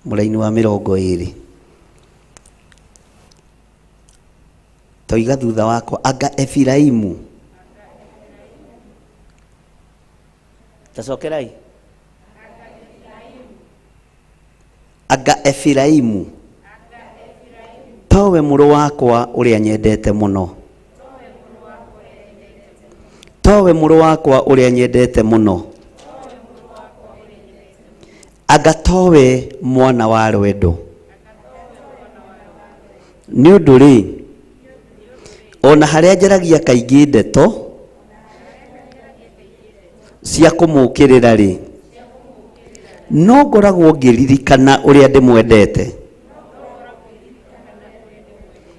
Mũraini wa 20. Toiga thutha wakwa, anga Efiraimu. Tacokerai. Anga Efiraimu towe mũrũ wakwa ũrĩa nyendete mũno. Towe mũrũ wakwa ũrĩa nyendete mũno. Anga towe mwana wa rwendo. Nĩ ũndũ rĩ, Ona harĩa njaragia kaingĩ ndeto cia kũmũũkĩrĩra rĩ, no ngoragwo ngĩririkana ũrĩa ndĩmwendete.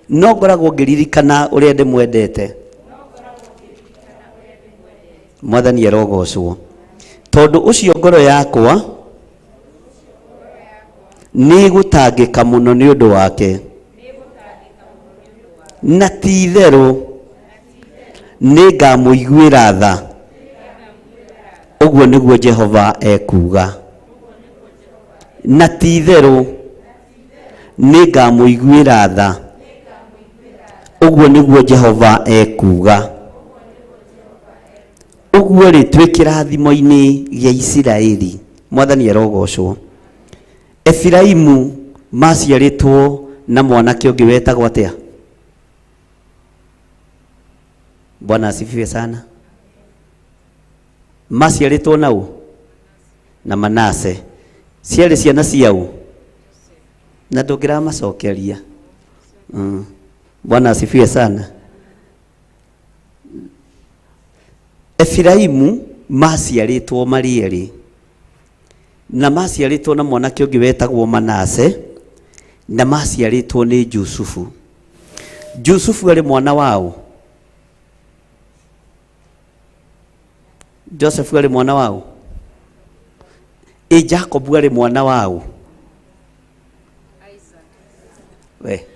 No ngoragwo ngĩririkana ũrĩa ndĩmwendete. Mwathani arogocwo. Tondũ ũcio ngoro yakwa nĩ ĩgũtangĩka mũno nĩ ũndũ wake, na ti itherũ nĩ ngamũiguĩra tha. Ũguo nĩguo Jehova ekuuga. Na ti itherũ nĩ ngamũiguĩra tha. Ũguo nĩguo Jehova ekuuga. Ũguo rĩ, twĩ kĩrathimo-inĩ gĩa Isiraeli. Mwathani arogocwo. Efiraimu maciarĩtwo na mwanake ũngĩ wetagwo atĩa? Bwana asifiwe sana. Maciarĩtwo na ũ? Na Manase. Ciarĩ ciana ciaũ? Na ndũngĩramacokeria. Bwana asifiwe sana. Efiraimu maciarĩtwo marĩ erĩ, na maciarĩtwo na mwanake ũngĩ wetagwo Manase, na maciarĩtwo nĩ Jusufu. Jusufu arĩ mwana waũ? Joseph arĩ mwana waũ? Ĩ Jacob arĩ mwana waũ? We.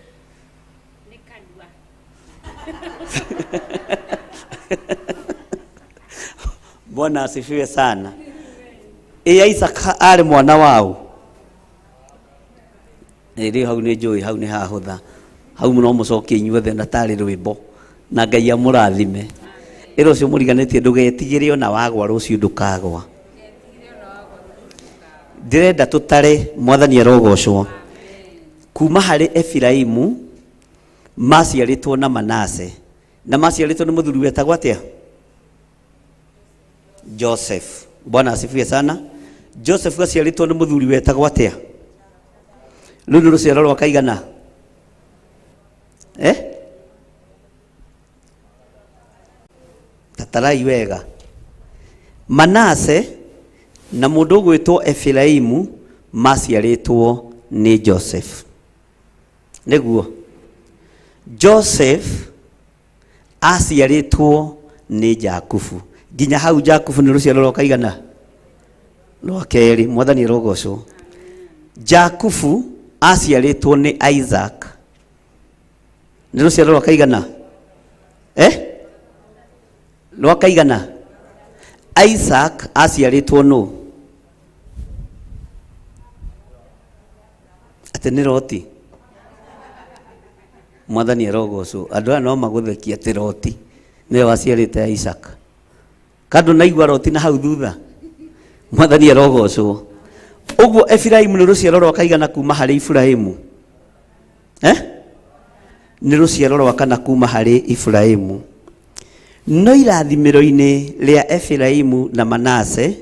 Bwana asifiwe sana. Ĩ Isaac arĩ mwana waũ? Ĩ rĩu hau nĩ njũĩ hau nĩ hahũtha. Hau no mũcokie inyuothe na tarĩ rwĩmbo na Ngai amũrathime. Ĩra ũcio mũriganĩtie ndũgetigĩre ona wagwa rũciũ ndũkagwa. Ndĩrenda tũtare Mwathani arogocwo. Kuma harĩ Efiraimu maciarĩtwo na Manase, na maciarĩtwo nĩ mũthuri wetagwo atĩa? Joseph. Bwana asifiwe sana. Joseph aciarĩtwo nĩ mũthuri wetagwo atĩa? Rũu nĩ rũciaro rwa kaigana? Eh? Tatarai wega. Manase na mũndũ ũgwĩtwo Efiraimu maciarĩtwo nĩ Joseph. Nĩguo Joseph aciarĩtwo nĩ Jakubu. Nginya hau Jakubu nĩ rũciaro rwa kaigana? Rwa kerĩ. Mwathani arogocwo. Jakubu aciarĩtwo nĩ Isaac. Nĩ rũciaro rwa kaigana? Eh? Rwa kaigana? Isaac aciarĩtwo nũ? Atĩ nĩ Loti. Mwathani arogocwo. Andũ aya no magũthekia atĩ Loti nĩwe waciarĩte Isaac. Kandũ naigua Loti na hau thutha. Mwathani arogocwo. Ũguo Efiraimu nĩ rũciaro rwa kaigana kuma harĩ Iburahĩmu? Eh? Nĩ rũciaro rwa kana kuma harĩ Iburahĩmu. No irathimĩro-inĩ rĩa Efiraimu na Manase,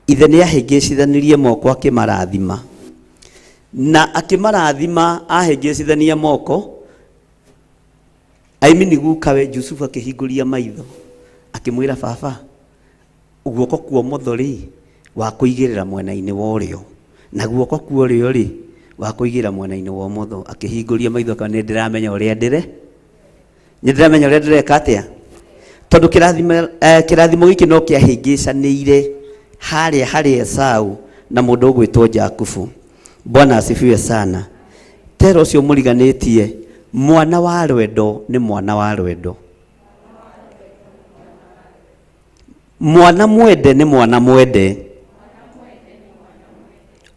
ithe nĩ ahĩngĩcithanirie moko akĩmarathima. Na akĩmarathima ahĩngĩcithania moko, aimini gukawe Jusufu akĩhingũria maitho, akĩmwĩra baba, guoko kwa ũmotho rĩ, wakũigĩrĩra mwena-inĩ wa ũrĩo, na guoko kwa ũrĩo rĩ, wakũigĩrĩra mwena-inĩ wa ũmotho. Akĩhingũria maitho akauga, nĩ ndĩramenya ũrĩa ndĩre, nĩ ndĩramenya ũrĩa ndĩreka atĩa. Tondũ kĩrathimo gĩkĩ no kĩahĩngĩcanĩire harĩa harĩ Esau na mũndũ ũgwĩtwo Jakubu. Bwana asifiwe sana. Tera ũcio mũriganĩtie, mwana wa rwendo nĩ mwana wa rwendo. Mwana mwende nĩ mwana mwende.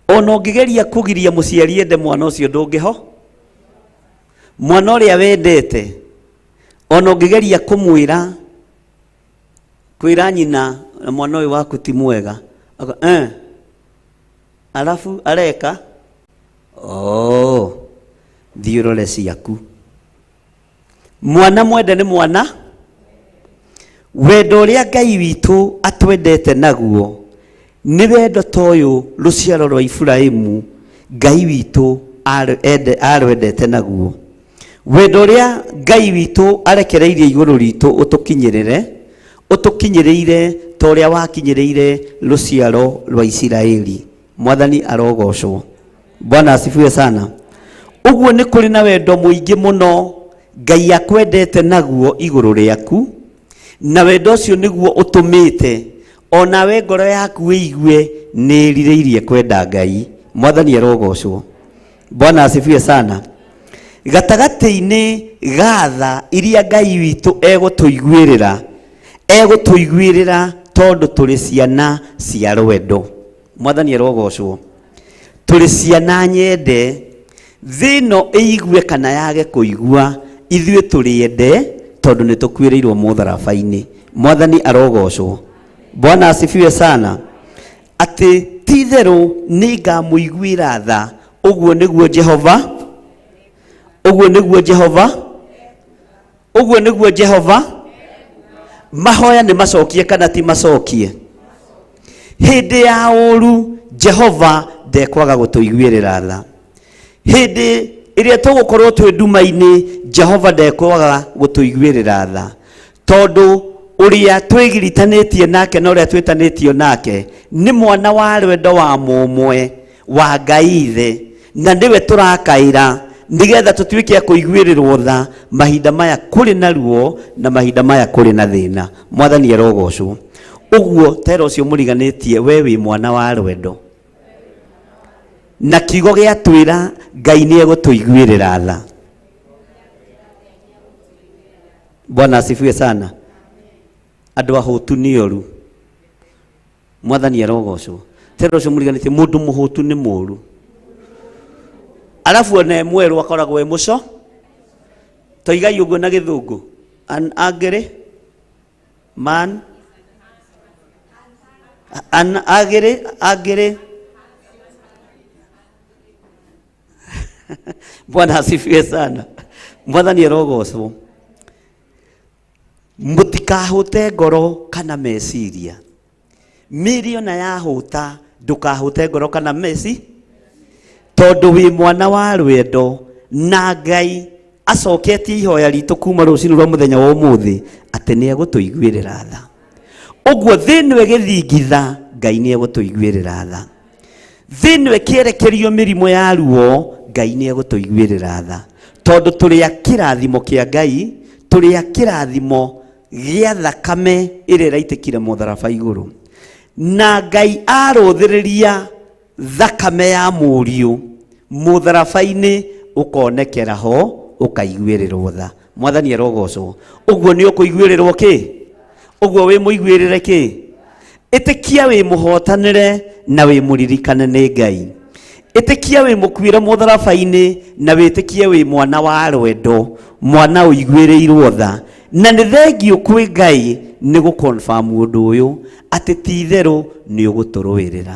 Ona ũngĩgeria kũgiria mũciari ende mwana ũcio ndũngĩho. Mwana ũrĩa wendete, ona ũngĩgeria kũmwĩra, kwĩra nyina mwana ũyũ waku ti mwega, alafu areka, oh, thiĩ ũrore ciaku. Mwana mwende nĩ mwana wendo ũrĩa Ngai witũ atwendete naguo nĩ wendo ta ũyũ rũciaro rwa Iburahĩmu Ngai witũ arwendete naguo. Wendo ũrĩa Ngai witũ arekereirie igũrũ ritũ ũtũkinyĩrĩre, ũtũkinyĩrĩire ta ũrĩa wakinyĩrĩire rũciaro rwa Isiraeli. Mwathani arogocwo. Bwana asifiwe sana. Ũguo nĩ kũrĩ na wendo mũingĩ mũno Ngai akwendete naguo igũrũ rĩaku, na wendo ũcio nĩguo ũtũmĩte onawe ngoro yaku ĩigue nĩ ĩrirĩirie kwenda Ngai. Mwathani arogocwo. Bwana asifiwe sana. Gatagatĩ-inĩ ga tha iria Ngai witũ egũtũiguĩrĩra, egũtũiguĩrĩra tondũ tũrĩ ciana cia rwendo. Mwathani arogocwo. Tũrĩ ciana nyende, thĩ ĩno ĩigue kana yage kũigua, ithuĩ tũrĩ ende tondũ nĩ tũkuĩrĩirwo mũtharaba-inĩ. Mwathani arogocwo. Bwana asifiwe sana. Atĩ ti itherũ nĩ ngamũiguĩra tha, ũguo nĩguo Jehova, ũguo nĩguo Jehova, ũguo nĩguo Jehova. Mahoya nĩ macokie kana ti macokie? Hĩndĩ ya ũru Jehova ndekwaga gũtũiguĩrĩra tha. Hĩndĩ ĩrĩa tũgũkorwo twĩ nduma-inĩ Jehova ndekwaga gũtũiguĩrĩra tha, tondũ ũrĩa twĩgiritanĩtie nake na ũrĩa twĩtanĩtio nake nĩ mwana wa rwendo wa mũmwe wa Ngai ithe, na nĩwe tũrakaĩra nĩgetha tũtuĩke a kũiguĩrĩrwo tha mahinda maya kũrĩ na ruo na mahinda maya kũrĩ na thĩna. Mwathani arogocwo. Ũguo tera ũcio mũriganĩtie, we wĩ mwana wa rwendo, na kiugo gĩatwĩra Ngai nĩ egũtũiguĩrĩra tha. Bwana asifiwe sana. Andũ ahũtu nĩ oru. Mwathani arogocwo. Tera ũcio mũriganĩtie, mũndũ mũhũtu nĩ mũru, arabu ona e mwerũ akoragwo e mũco. Toigai ũguo na gĩthũngũ, an angry man, an agĩrĩ angĩrĩ. Bwana asifiwe sana. Mwathani arogocwo. Mũtikahũte ngoro kana meciria. Mĩĩrĩ ona yahũta ndũkahũte ngoro kana meci, tondũ wĩ mwana wa rwendo na Ngai acoketie ihoya ritũ kuma rũcinĩ rwa mũthenya wa ũmũthĩ atĩ nĩ egũtũiguĩrĩra tha. Ũguo thĩ ĩno ĩgĩthingitha, Ngai nĩ egũtũiguĩrĩra tha. Thĩ ĩno ĩkĩerekerio mĩrimũ ya ruo, Ngai nĩ egũtũiguĩrĩra tha, tondũ tũrĩ a kĩrathimo kĩa Ngai, tũrĩ a kĩrathimo gĩa thakame ĩrĩa ĩraitĩkire mũtharaba igũrũ. Na Ngai arũthĩrĩria thakame ya mũriũ mũtharaba-inĩ ũkonekera ho, ũkaiguĩrĩrwo tha. Mwathani arogocwo. Ũguo nĩ ũkũiguĩrĩrwo kĩ? Ũguo wĩ mũiguĩrĩre kĩ? Ĩtĩkia wĩ mũhotanĩre na wĩ mũririkane nĩ Ngai. Ĩtĩkia wĩ mũkuĩre mũtharaba-inĩ na wĩtĩkie wĩ mwana wa rwendo, mwana ũiguĩrĩirwo tha. Na nĩ thengiũ kwĩ Ngai nĩ gũconfirm ũndũ ũyũ atĩ ti itherũ nĩ ũgũtũrũĩrĩra,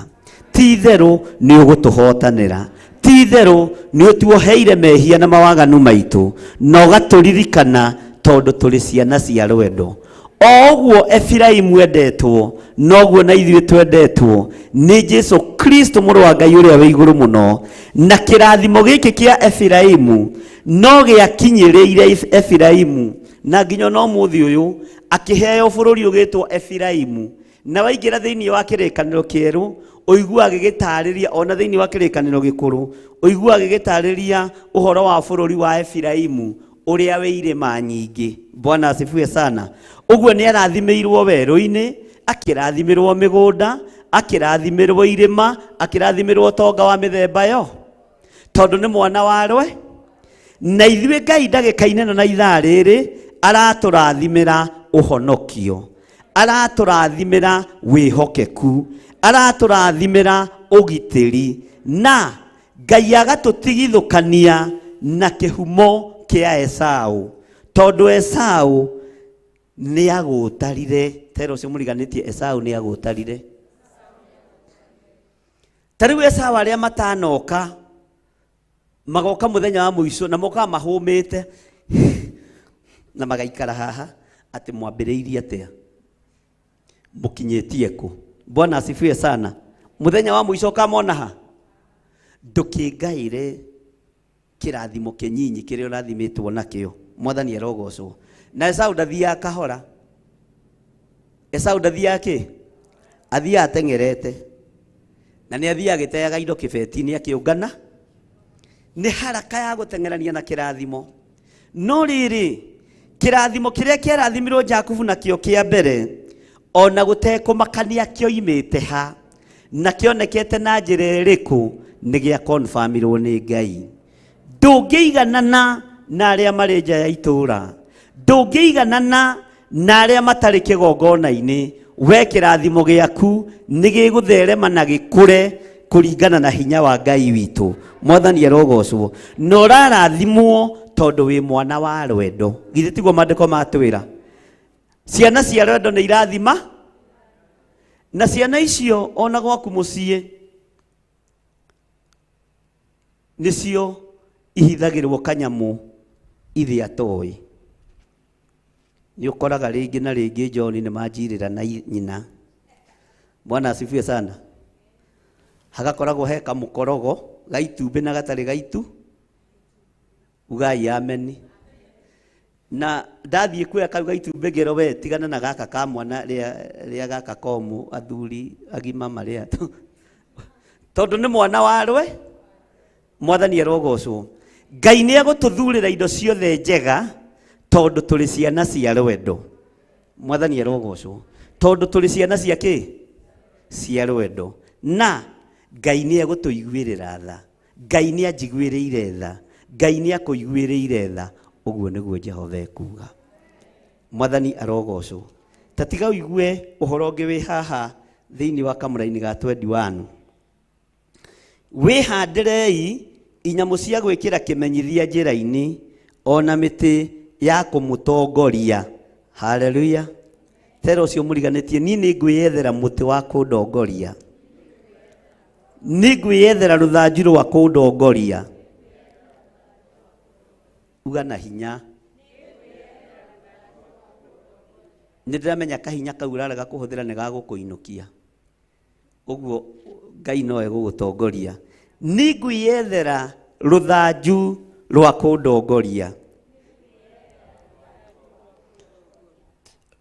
ti itherũ nĩ ũgũtũhotanĩra, ti itherũ nĩ ũtuoheire mehia na mawaganu maitũ na ũgatũririkana tondũ tũrĩ ciana cia rwendo. O ũguo Efiraimu endetwo, noguo na ithuĩ twendetwo nĩ Jesu Kristo mũrũ wa Ngai ũrĩa wĩ igũrũ mũno. Na kĩrathimo gĩkĩ kĩa Efiraimu no gĩakinyĩrĩire Efiraimu, na nginya ona ũmũthĩ ũyũ akĩheo bũrũri ũgĩtwo Efiraimu. Na waingĩra thĩinĩ wa kĩrĩkanĩro kĩerũ ũiguaga gĩgĩtarĩria, ona thĩinĩ wa kĩrĩkanĩro gĩkũrũ ũiguaga gĩgĩtarĩria ũhoro wa bũrũri wa Efiraimu ũrĩa wĩ irĩma nyingĩ. Bwana asifiwe sana. Ũguo nĩ arathimĩirwo werũ-inĩ, akĩrathimĩrwo mĩgũnda, akĩrathimĩrwo irĩma, akĩrathimĩrwo ũtonga wa mĩthemba yo, tondũ nĩ mwana wa rwe. Na ithuĩ Ngai ndagĩka-inĩ ĩno na ithaa rĩrĩ aratũrathimĩra ũhonokio, aratũrathimĩra wĩhokeku, aratũrathimĩra ũgitĩri, na Ngai agatũtigithũkania na kĩhumo kĩa Esau, tondũ Esau nĩ agũtarire. Tera ũcio mũriganĩtie, Esau nĩ agũtarire. Ta rĩu Esau arĩa matanoka magoka mũthenya wa mũico na mokaga mahũmĩte na magaikara haha atĩ mwambĩrĩirie atĩa, mũkinyĩtie kũ? Bwana asifiwe sana. Mũthenya wa mũico ũkamona ha? Ndũkĩngaĩre Kĩrathimo kĩnyinyi kĩrĩa ũrathimĩtwo nakĩo. Mwathani arogocwo. Na Esau ndathiaga kahora. Esau ndathiaga kĩ? Athiaga ateng'erete. Na nĩ athiaga agĩteaga indo kĩbeti-inĩ akĩũngana. Nĩ haraka ya gũteng'erania na kĩrathimo. No rĩrĩ, kĩrathimo kĩrĩa kĩarathimirwo Jakubu nakĩo kĩa mbere, ona gũtekũmakania kĩoimĩte ha, na kĩonekete na njĩra ĩrĩkũ, nĩ gĩa confirmirwo nĩ Ngai. Ndũngĩiganana na arĩa marĩ nja ya itũũra, ndũngĩiganana na arĩa matarĩ kĩgongona-inĩ. We kĩrathimo gĩaku nĩ gĩgũtherema na gĩkũre kũringana na hinya wa Ngai witũ. Mwathani arogocwo. Na ũrarathimwo tondũ wĩ mwana wa rwendo. Githĩ tiguo maandĩko matwĩra? Ciana cia rwendo nĩ irathima, na ciana icio ona gwaku mũciĩ nĩcio ihithagĩrwo kanyamũ ithe atoĩ. Nĩ ũkoraga rĩngĩ na rĩngĩ John nĩ manjirĩra na nyina. Bwana asifiwe sana. Hagakoragwo he kamũkorogo ga itumbĩ na gatarĩ ga itu. Ugai ameni. Na ndathiĩ kuoya kau ga itumbĩ ngĩrwo we tigana na gaka ka mwana rĩa gaka komũ athuri agima marĩa. Tondũ nĩ mwana wa rwe. Mwathani arogocwo. Ngai nĩ egũtũthurĩra indo ciothe njega tondũ tũrĩ ciana cia rwendo. Mwathani arogocwo. Tondũ tũrĩ ciana cia kĩ? Cia rwendo. Na Ngai nĩ egũtũiguĩrĩra tha. Ngai nĩ anjiguĩrĩire tha. Ngai nĩ akũiguĩrĩire tha. Ũguo nĩguo Jehova ekuuga. Mwathani arogocwo. Ta tiga ũigue ũhoro ũngĩ wĩ haha thĩinĩ wa kamũraini ga 21. Wĩhandĩrei inyamũ cia gwĩkĩra kĩmenyithia njĩra-inĩ, ona mĩtĩ ya kũmũtongoria. Haleluya. Tera ũcio mũriganĩtie, niĩ nĩ ngwĩyethera mũtĩ wa kũndongoria. Nĩ ngwĩyethera rũthanju rwa kũndongoria. Uga na hinya. Nĩ ndĩramenya kahinya kau ũrarega kũhũthĩra nĩ gagũkũinũkia. Ũguo Ngai no egũgũtongoria. Nĩ ngwĩyethera rũthanju rwa kũndongoria.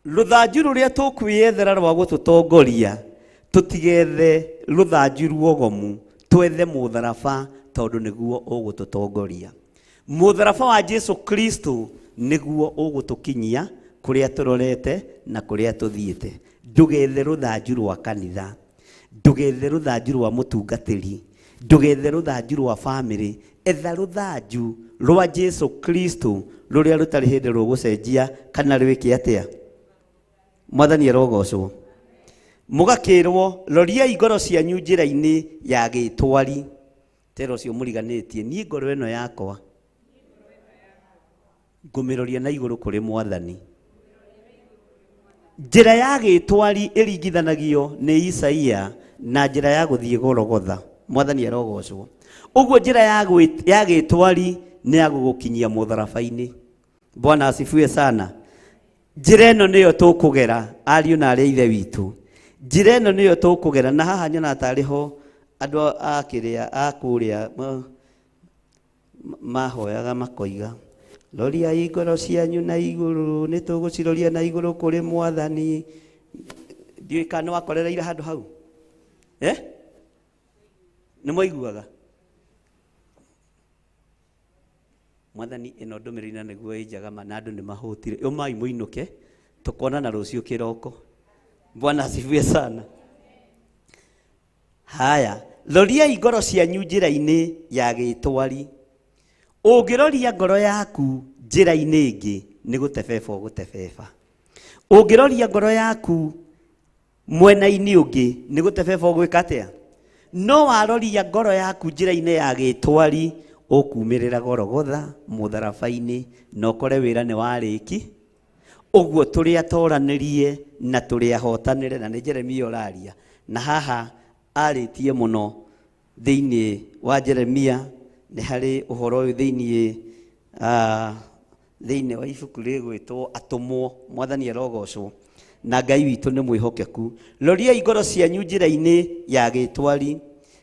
Rũthanju rũrĩa tũkwĩyethera rwa gũtũtongoria, tũtigethe rũthanju ruogomu, twethe mũtharaba tondũ nĩguo ũgũtũtongoria. Mũtharaba wa Jesu Kristo nĩguo ũgũtũkinyia kũrĩa tũrorete na kũrĩa tũthiĩte. Ndũgethe rũthanju rwa kanitha, ndũgethe rũthanju rwa mũtungatĩri, ndũgethe rũthanju rwa bamĩrĩ, etha rũthanju rwa Jesu Kristo rũrĩa rũtarĩ hĩndĩ rũgũcenjia kana rwĩke atĩa. Mwathani arogocwo. Mũgakĩrwo roriai ngoro cianyu njĩra-inĩ ya gĩtwari. Tera ũcio mũriganĩtie, niĩ ngoro ĩno yakwa ngũmĩroria na igũrũ kũrĩ Mwathani. Njĩra ya gĩtwari ĩringithanagio nĩ Isaia na njĩra ya gũthiĩ Golgotha. Mwathani arogocwo. Ũguo njĩra ya gĩtwari nĩ ya gũgũkinyia mũtharaba-inĩ. Bwana asifiwe sana. Njĩra ĩno nĩyo tũkũgera ariũ na arĩa ithe witũ. Njĩra ĩno nĩyo tũkũgera, na haha nyonaga tarĩ ho andũ a kĩrĩa a kũrĩa mahoyaga makoiga, roriai ngoro cianyu na igũrũ, nĩ tũgũciroria na igũrũ kũrĩ Mwathani. Ndiũĩ kana nĩ wakorereire handũ hau. Nĩ mwaiguaga? Mwathani ĩno ndũmĩrĩri na nĩguo ĩ njega ma, na andũ nĩ mahũtire. Ũmai mũinũke, tũkonana rũciũ kĩroko. Bwana asifiwe sana. Haya, roriai ngoro cianyu njĩra-inĩ ya gĩtwari. Ũngĩroria ngoro yaku njĩra-inĩ ĩngĩ, nĩ gũtebeba ũgũtebeba. Ũngĩroria ngoro yaku mwena-inĩ ũngĩ, nĩ gũtebeba ũgwĩka atĩa? No waroria ngoro yaku njĩra-inĩ ya gĩtwari, ũkumĩrĩra Golgotha mũtharaba-inĩ, na ũkore wĩra nĩ warĩki. Ũguo tũrĩ atoranĩrie na tũrĩ ahotanĩre, na nĩ Jeremia ũraria. Na haha arĩtie mũno thĩinĩ wa Jeremia, nĩ harĩ ũhoro ũyũ thĩinĩ wa ibuku rĩgwĩtwo Atũmwo. Mwathani arogocwo. Na Ngai witũ nĩ mwĩhokeku. Roriai ngoro cianyu njĩra-inĩ ya gĩtwari,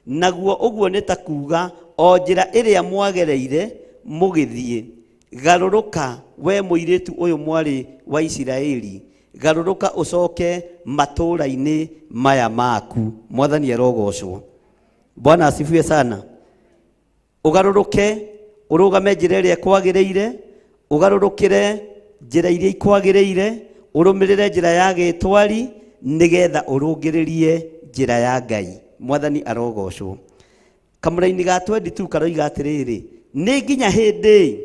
naguo ũguo nĩ ta kuuga o njĩra ĩrĩa mwagereire Mũgĩthiĩ. Garũrũka we mũirĩtu ũyũ mwarĩ wa Isiraeli, garũrũka ũcoke matũũra-inĩ maya maku. Mwathani arogocwo. Bwana asifiwe sana. Ũgarũrũke ũrũgame njĩra ĩrĩa ĩkwagĩrĩire, ũgarũrũkĩre njĩra iria ikwagĩrĩire, ũrũmĩrĩre njĩra ya gĩtwari nĩgetha ũrũngĩrĩrie njĩra ya Ngai. Mwathani arogocwo. Kamũraini ga 22 karoiga atĩrĩrĩ, nĩ nginya hĩndĩ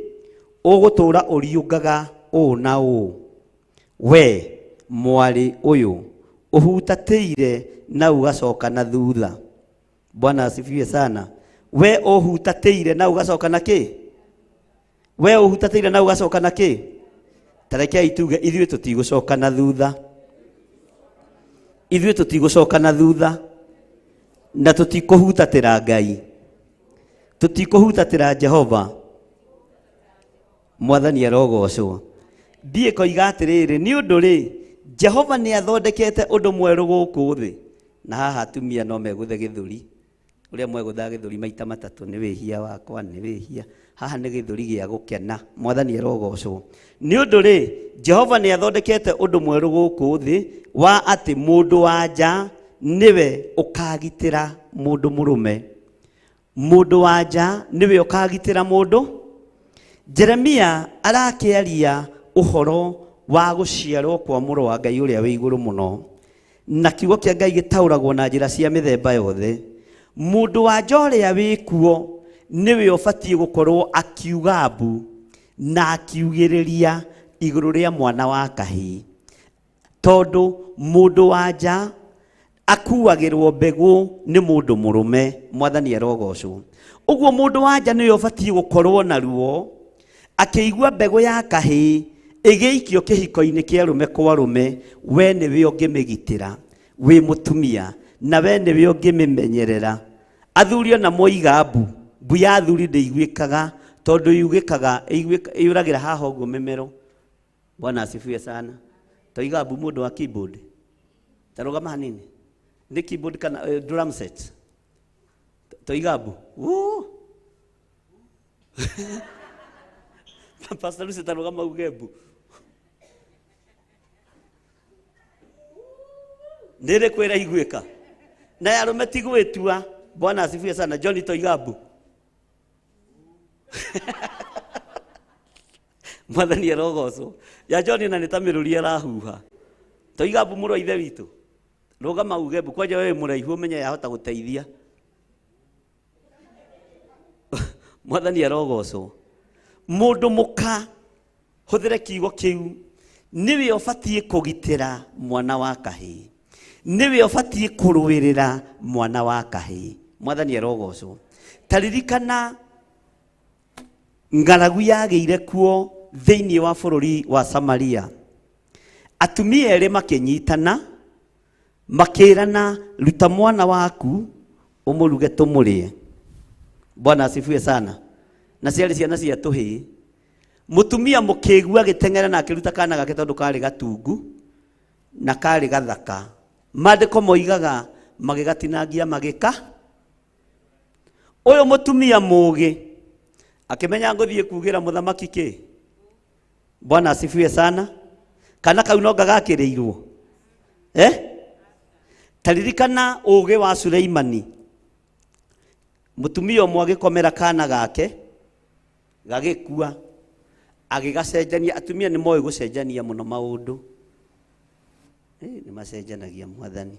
ũgũtũũra ũriũngaga ũũ na ũũ, we mwarĩ ũyũ ũhutatĩire na ũgacoka na thutha. Bwana asifiwe sana. We ũhutatĩire na ũgacoka na kĩ? We ũhutatĩire na ũgacoka na kĩ? Tarekei tuge ithuĩ tũtigũcoka na thutha. Ithuĩ tũtigũcoka na thutha na tũtikũhutatĩra Ngai, tũtikũhutatĩra Jehova. Mwathani arogocwo. Thiĩ koiga atĩrĩrĩ, nĩ ũndũ rĩ, Jehova nĩ athondekete ũndũ mwerũ gũkũ thĩ. Na haha atumia no megũthe gĩthũri, ũrĩa mwegũthaga gĩthũri maita matatũ, nĩ wĩhia wakwa, nĩ wĩhia. Haha nĩ gĩthũri gĩa gũkena. Mwathani arogocwo. Nĩ ũndũ rĩ, Jehova nĩ athondekete ũndũ mwerũ gũkũ thĩ wa atĩ mũndũ wa nja nĩwe ũkagitĩra mũndũ mũrũme. Mũndũ wa nja nĩwe ũkagitĩra mũndũ. Jeremia arakĩaria ũhoro wa gũciarwo kwa mũrũ wa Ngai ũrĩa wĩ igũrũ mũno, na kiugo kĩa Ngai gĩtaũragwo na njĩra cia mĩthemba yothe. Mũndũ wa nja ũrĩa wĩ kuo nĩwe ũbatiĩ gũkorwo akiuga mbu na akiugĩrĩria igũrũ rĩa mwana wa kahĩĩ, tondũ mũndũ wa nja akuagĩrwo mbegũ nĩ mũndũ mũrũme. Mwathani arogocwo. Ũguo mũndũ wa nja nĩwe ũbatiĩ gũkorwo na ruo akĩigua mbegũ ya kahĩĩ ĩgĩikio kĩhiko-inĩ kĩa rũme kwa rũme, we nĩwe ũngĩmĩgitĩra wĩ mũtumia, na we nĩwe ũngĩmĩmenyerera. Athuri ona moiga mbu, mbu ya athuri ndĩiguĩkaga tondũ yugĩkaga, ĩyũragĩra haha ũguo mĩmero. Bwana asifiwe sana. Toiga mbu mũndũ wa keyboard. Tarũgama hanini. Nĩ keyboard kana drum set. Toiga mbu. Woo! Pastor Lucy tarũgama uge mbu. Nĩ ĩrĩkũ ĩraiguĩka? Na ya arũme ti gwĩtua. Bwana asifiwe sana. John toiga mbu. Mwathani arogocwo. Ya John na nĩ ta mĩrũri arahuha. Toiga mbu mũrũ wa ithe witũ. Rũgama uge mbu. Kwanja wewe mũraihu ũmenye yahota gũteithia. Mwathani arogocwo. Mũndũ mũka, hũthĩre kiugo kĩu, nĩwe ũbatiĩ kũgitĩra mwana wa kahĩĩ, nĩwe ũbatiĩ kũrũĩrĩra mwana wa kahĩĩ. Mwathani arogocwo. Taririkana ng'aragu yagĩire kuo thĩinĩ wa bũrũri wa Samaria. Atumia erĩ makĩnyitana makĩrana, ruta mwana waku ũmũruge tũmũrĩe. Bwana asifiwe sana. Na ciarĩ ciana cia tũhĩĩ. Mũtumia mũkĩgu agĩteng'era na akĩruta kana gake tondũ karĩ gatungu na karĩ gathaka. Maandĩko moigaga magĩgatinangia magĩka. Ũyũ mũtumia mũũgĩ akĩmenya ngũthiĩ kugĩra mũthamaki kĩ. Bwana asifiwe sana. Kana kau no ngagakĩrĩirwo. Taririkana ũũgĩ wa Suleimani. Mũtumia ũmwe agĩkomera kana gake gagĩkua, agĩgacenjania. Atumia nĩ moĩ gũcenjania mũno maũndũ. Nĩ macenjanagia Mwathani.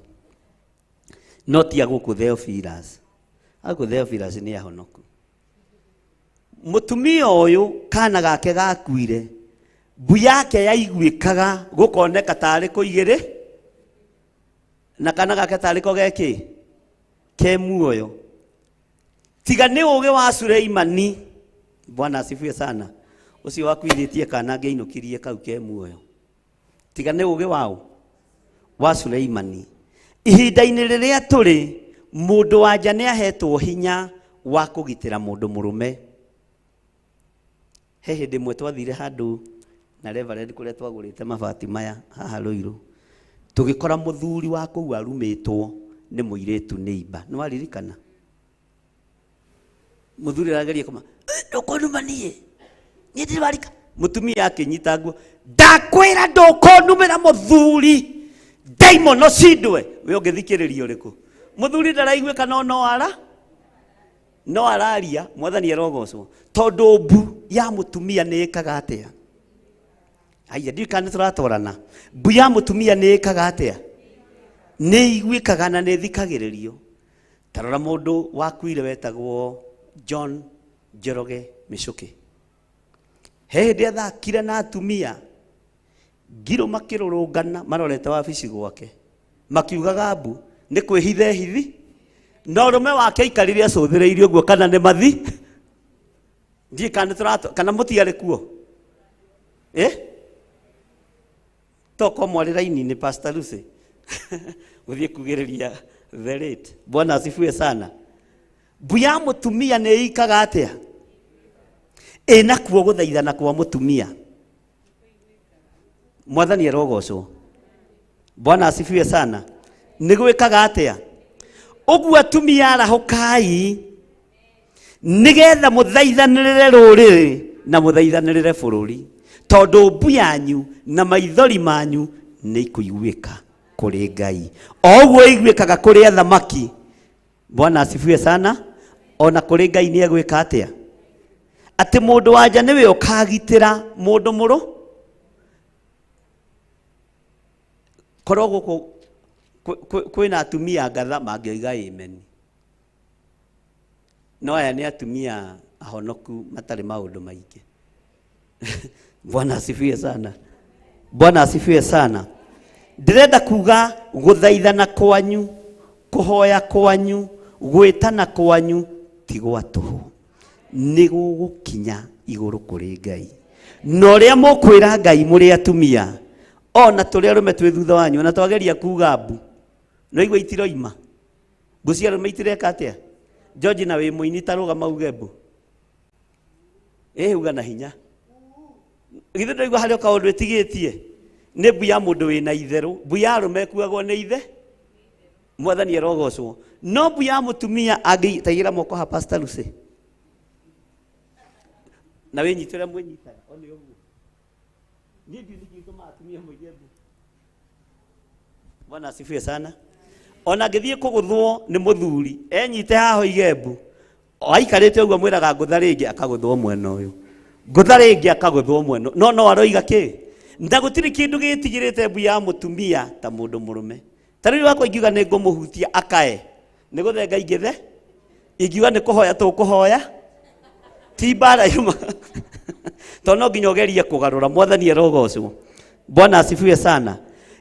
No ti a gũkũ Theophilus. A gũkũ Theophilus nĩ ahonoku. Mũtumia ũyũ kana gake gakuire, mbu yake yaiguĩkaga gũkoneka tarĩ kũigĩrĩ, na kana gake tarĩ ko gekĩ ke muoyo. Tiga nĩ ũũgĩ wa Suleimani. Bwana asifiwe sana. Ũcio wakuithĩtie kana angĩainũkirie kau ke muoyo. Tiga nĩ ũũgĩ wao wa Suleimani. Ihinda-inĩ rĩrĩa tũrĩ, mũndũ wa nja nĩ ahetwo hinya wa kũgitĩra mũndũ mũrũme. He hĩndĩ ĩmwe twathire handũ na Reverend kũrĩa twagũrĩte mabati maya haha Ruiru, tũgĩkora mũthuri wa kũu arumĩtwo nĩ mũirĩtu nĩ imba. Nĩ waririkana? Mũthuri arageria kũma Ndũkũnuma niĩ, niĩ ndirĩ warika. Mũtumia akĩnyita nguo, ndakwĩra ndũkũnumĩra mũthuri, ndaimono cindwe. We ũngĩthikĩrĩria ũrĩkũ? Mũthuri ndaraiguĩka, no no ara no araria. Mwathani arogocwo, tondũ mbu ya mũtumia nĩ ĩkaga atĩa? Aya, ndiũĩ kana nĩ tũratwarana. Mbu ya mũtumia nĩ ĩkaga atĩa? Nĩ iguĩkaga na nĩ ĩthikagĩrĩrio. Tarora mũndũ wakuire wetagwo John Njoroge Mĩcũkĩ. He hĩndĩ athakire na atumia ngirũ makĩrũrũngana marorete wabici gwake, makiugaga mbu nĩ kwĩhitha hithi, na ũrũme wake aikarire acũthĩrĩirie ũguo kana nĩ mathi. Ndiũĩ kana nĩ tũrato kana mũtiarĩ kuo, eh? Toko mwarĩ raini-inĩ, Pastor Lucy gũthiĩ kugĩrĩria the late. Bwana asifiwe sana. Mbu ya mũtumia nĩ ikaga atĩa? Ĩna kuo gũthaithana kwa mũtumia. Mwathani arogocwo. Bwana asifiwe sana. Nĩ gwĩkaga atĩa? Ũguo atumia, arahũkai nĩgetha mũthaithanĩrĩre rũrĩrĩ na mũthaithanĩrĩre bũrũri, tondũ mbu yanyu na maithori manyu nĩ ikũiguĩka kũrĩ Ngai o ũguo iguĩkaga kũrĩ athamaki. Bwana asifiwe sana. Ona kũrĩ Ngai nĩ egwĩka atĩa? Atĩ mũndũ wanja nĩwe ũkagitĩra mũndũ mũrũ korwo gũkũ kwĩna atumia ngatha mangĩoiga amen, no aya nĩ atumia ahonoku matarĩ maũndũ maingĩ. Bwana asifiwe sana. Bwana asifiwe sana. Ndĩrenda kuga gũthaithana kwanyu, kũhoya kwanyu, gwĩtana kwanyu ti gwa tũhũ, nĩ gũgũkinya igũrũ kũrĩ Ngai. Na ũrĩa mũkwĩra Ngai mũrĩ atumia, ona tũrĩ arũme twĩ thutha wanyu, ona twageria kuga mbu no igua itiroima. Mbu cia arũme itireka atĩa? George, na wĩ mũini, ta rũgama uge mbu. Ĩ, uga na hinya. Githĩ ndũigua harĩ o kaũndũ ĩtigĩtie? Nĩ mbu ya mũndũ wĩna itherũ. Mbu ya arũme ĩkuagwo nĩ ithe. Mwathani arogocwo. No mbu ya mũtumia angĩtaigĩra moko ha Pastor Lucy na wĩnyite ũrĩa mwĩnyitaga, one ũguo. Niĩ ndiũĩ nĩkĩ gĩtũmaga atumia moige mbu. Bwana asifiwe sana. Ona ngĩthiĩ kũgũthwo nĩ mũthuri, enyite haha oige mbu, o aikarĩte ũguo mwĩraga ngũtha rĩngĩ, akagũthwo mwena ũyũ, ngũtha rĩngĩ, akagũthwo mwena, no no aroiga kĩ? Na gũtirĩ kĩndũ gĩtigĩrĩte mbu ya mũtumia ta mũndũ mũrũme. Ta rĩu wakwa ingiuga nĩ ngũmũhutia akae nĩ gũthenga, ingĩthe ingiuga nĩ kũhoya tũkũhoya, ti mbara yuma, tondũ no nginya ũgerie kũgarũra. Mwathani arogocwo. Bwana asifiwe sana.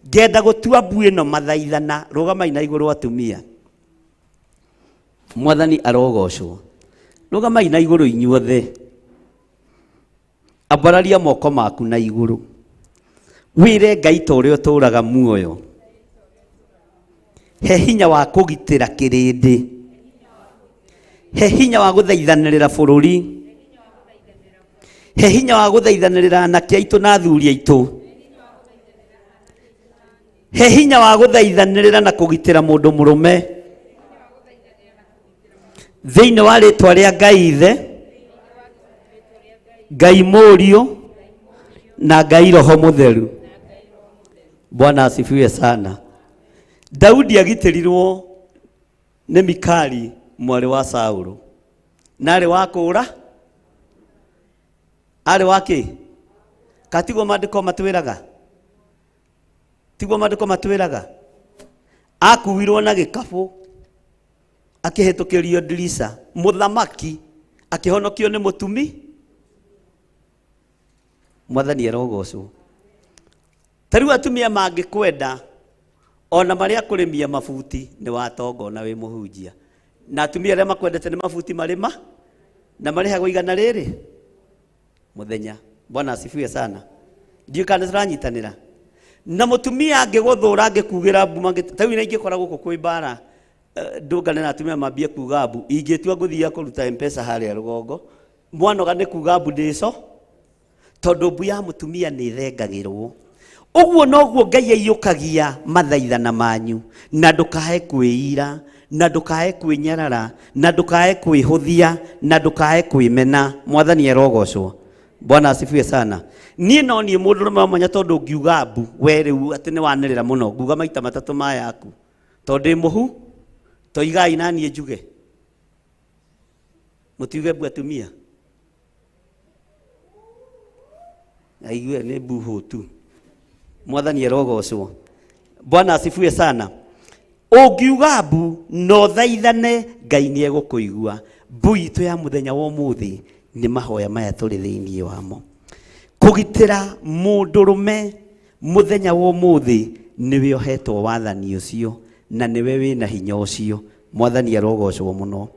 Ngenda gũtua mbu ĩno mathaithana. Rũgamai na igũrũ, atumia. Mwathani arogocwo. Rũgamai na igũrũ inyuothe. Ambararia moko maku na igũrũ, wĩre Ngai, ta ũrĩa ũtũũraga muoyo, he hinya wa kũgitĩra kĩrĩndĩ, he hinya wa gũthaithanĩrĩra bũrũri, he hinya wa gũthaithanĩrĩra anake aitũ na athuri aitũ, he hinya wa gũthaithanĩrĩra na kũgitĩra mũndũ mũrũme, thĩinĩ wa rĩtwa rĩa Ngai Ithe, Ngai Mũriũ na Ngai Roho Mũtheru. Bwana asifiwe sana. Daudi agitĩrirwo nĩ Mikali mwarĩ wa Saũlũ, na arĩ wa kũũra, arĩ wa kĩ? Katiguo maandĩko matwĩraga? Tiguo maandĩko matwĩraga? Akuuirwo na gĩkabũ, akĩhĩtũkĩrio ndirica, mũthamaki akĩhonokio nĩ mũtumi. Mwathani arogocwo. Ta rĩu atumia mangĩkwenda, ona marĩa kũrĩmia mabuti, nĩ watonga ona wĩ mũhunjia. Na atumia arĩa makwendete nĩ mabuti marĩma na marĩhagwo 100 mũthenya. Bwana asifiwe sana. Ndiũĩ kana nĩ tũranyitanĩra. Na mũtumia angĩgũthũra, angĩkugĩra mbu, ta rĩu ingĩkora gũkũ kwĩ mbara, ndũngane na atumia mambie kuga mbu, ingĩtua ngũthiia kũruta Mpesa harĩa rũgongo, mwanoga nĩ kuga mbu ndĩco, tondũ mbu ya mũtumia nĩ ĩthengagĩrwo. Ũguo noguo Ngai aiyũkagia mathaithana manyu. Na ndũkae kwĩira. Na ndũkae kwĩnyarara, na ndũkae kwĩhũthia, na ndũkae kwĩmena. Mwathani arogocwo. Bwana asifiwe sana. Niĩ no niĩ mũndũrũme wa mwanya tondũ ngiuga mbu we rĩu atĩ nĩ wanĩrĩra mũno, nguga maita matatũ ma yaku tondũ ndĩ mũhu. Toigai na niĩ njuge, mũtiuge mbu atumia aigue nĩ mbu hũtu. Mwathani arogocwo. Bwana asifiwe sana. Ũngiuga mbu no thaithane, Ngai nĩ egũkũigua. Mbu itũ ya mũthenya wa ũmũthĩ nĩ mahoya maya tũrĩ thĩinĩ wamo. Kũgitĩra mũndũrũme mũthenya wa ũmũthĩ nĩwe ũhetwo wathani ũcio na nĩwe wĩna hinya ũcio. Mwathani arogocwo mũno.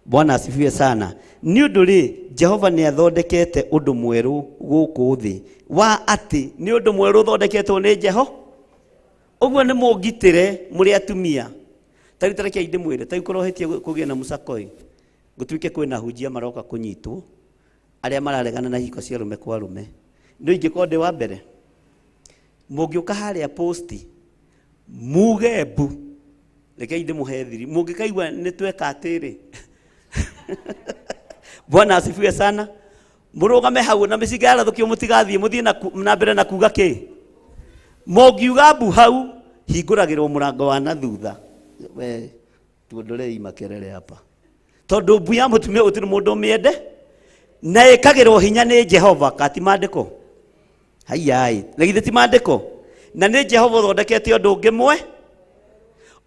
Bwana asifiwe sana. Nĩ ũndũ rĩ, Jehova nĩ athondekete ũndũ mwerũ gũkũ thĩ wa atĩ nĩ ũndũ mwerũ ũthondeketwo nĩ Jeho. Ũguo nĩ mũngitĩre mũrĩ atumia. Tarĩu ta rekei ndĩmwĩre, tarĩu kũrohetie kũgĩe na mũcakoi, gũtuĩke kwĩna hunjia maroka kũnyitwo arĩa mararegana na ihiko cia arũme kwa arũme. No ingĩkorwo ndĩ wa mbere, mũngĩũka harĩa posti muge mbu, rekei ndĩmũhe thiri, mũngĩkaigua nĩ tweka atĩrĩ. Bwana asifiwe sana. Mũrũgame hau na mĩcinga yarathũkio, mũtigathiĩ, mũthiĩ na mbere na kuga kĩ. Mũngiuga mbu hau, hingũragĩrwo mũrango wa na thutha. We tuondorei makerere hapa, tondũ mbu ya mũtumia gũtirĩ mũndũ ũmĩende na ĩkagĩrwo hinya nĩ Jehova. Kati maandĩko haiyai, na githĩ ti maandĩko? Na nĩ Jehova ũthondekete ũndũ ũngĩ mwe.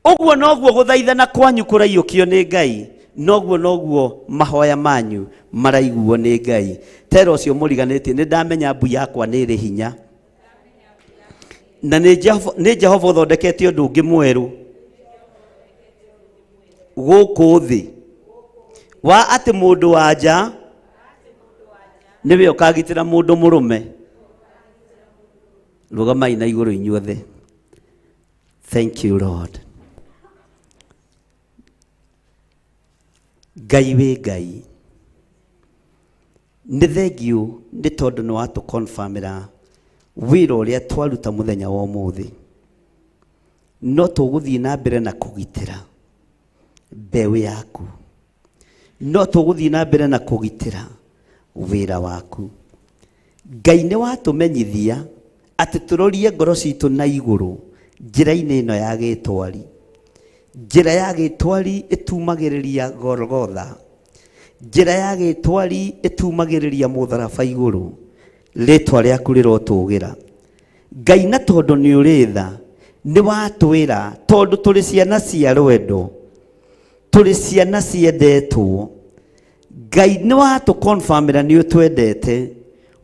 Ũguo noguo gũthaithana kwanyu kũraiyũkio nĩ Ngai, noguo noguo mahoya manyu maraiguo nĩ Ngai. Tera ũcio mũriganĩtie, nĩ ndamenya mbu yakwa nĩ ĩrĩ hinya na nĩ Jehova ũthondekete ũndũ ũngĩ mwerũ gũkũ thĩ wa atĩ mũndũ wa nja nĩwe ũkagitĩra mũndũ mũrũme. Rũgamai na igũrũ inyuothe. Thank you Lord. Ngai wĩ Ngai, nĩ thengiũ nĩ tondũ nĩ watũconfirmĩra wĩra ũrĩa twaruta mũthenya wa ũmũthĩ. No tũgũthiĩ na mbere na kũgitĩra mbeũ yaku, no tũgũthiĩ na mbere na kũgitĩra wĩra waku. Ngai nĩ watũmenyithia atĩ tũrorie ngoro citũ na igũrũ njĩra-inĩ ĩno ya gĩtwari. Njĩra ya gĩtwari ĩtumagĩrĩria Golgotha, njĩra ya gĩtwari ĩtumagĩrĩria mũtharaba igũrũ. Rĩtwa rĩaku rĩrotũgĩra Ngai, na tondũ nĩ ũrĩ tha nĩ watwĩra, tondũ tũrĩ ciana cia rwendo, tũrĩ ciana ciendetwo. Ngai nĩ watũconfirmĩra nĩ ũtwendete,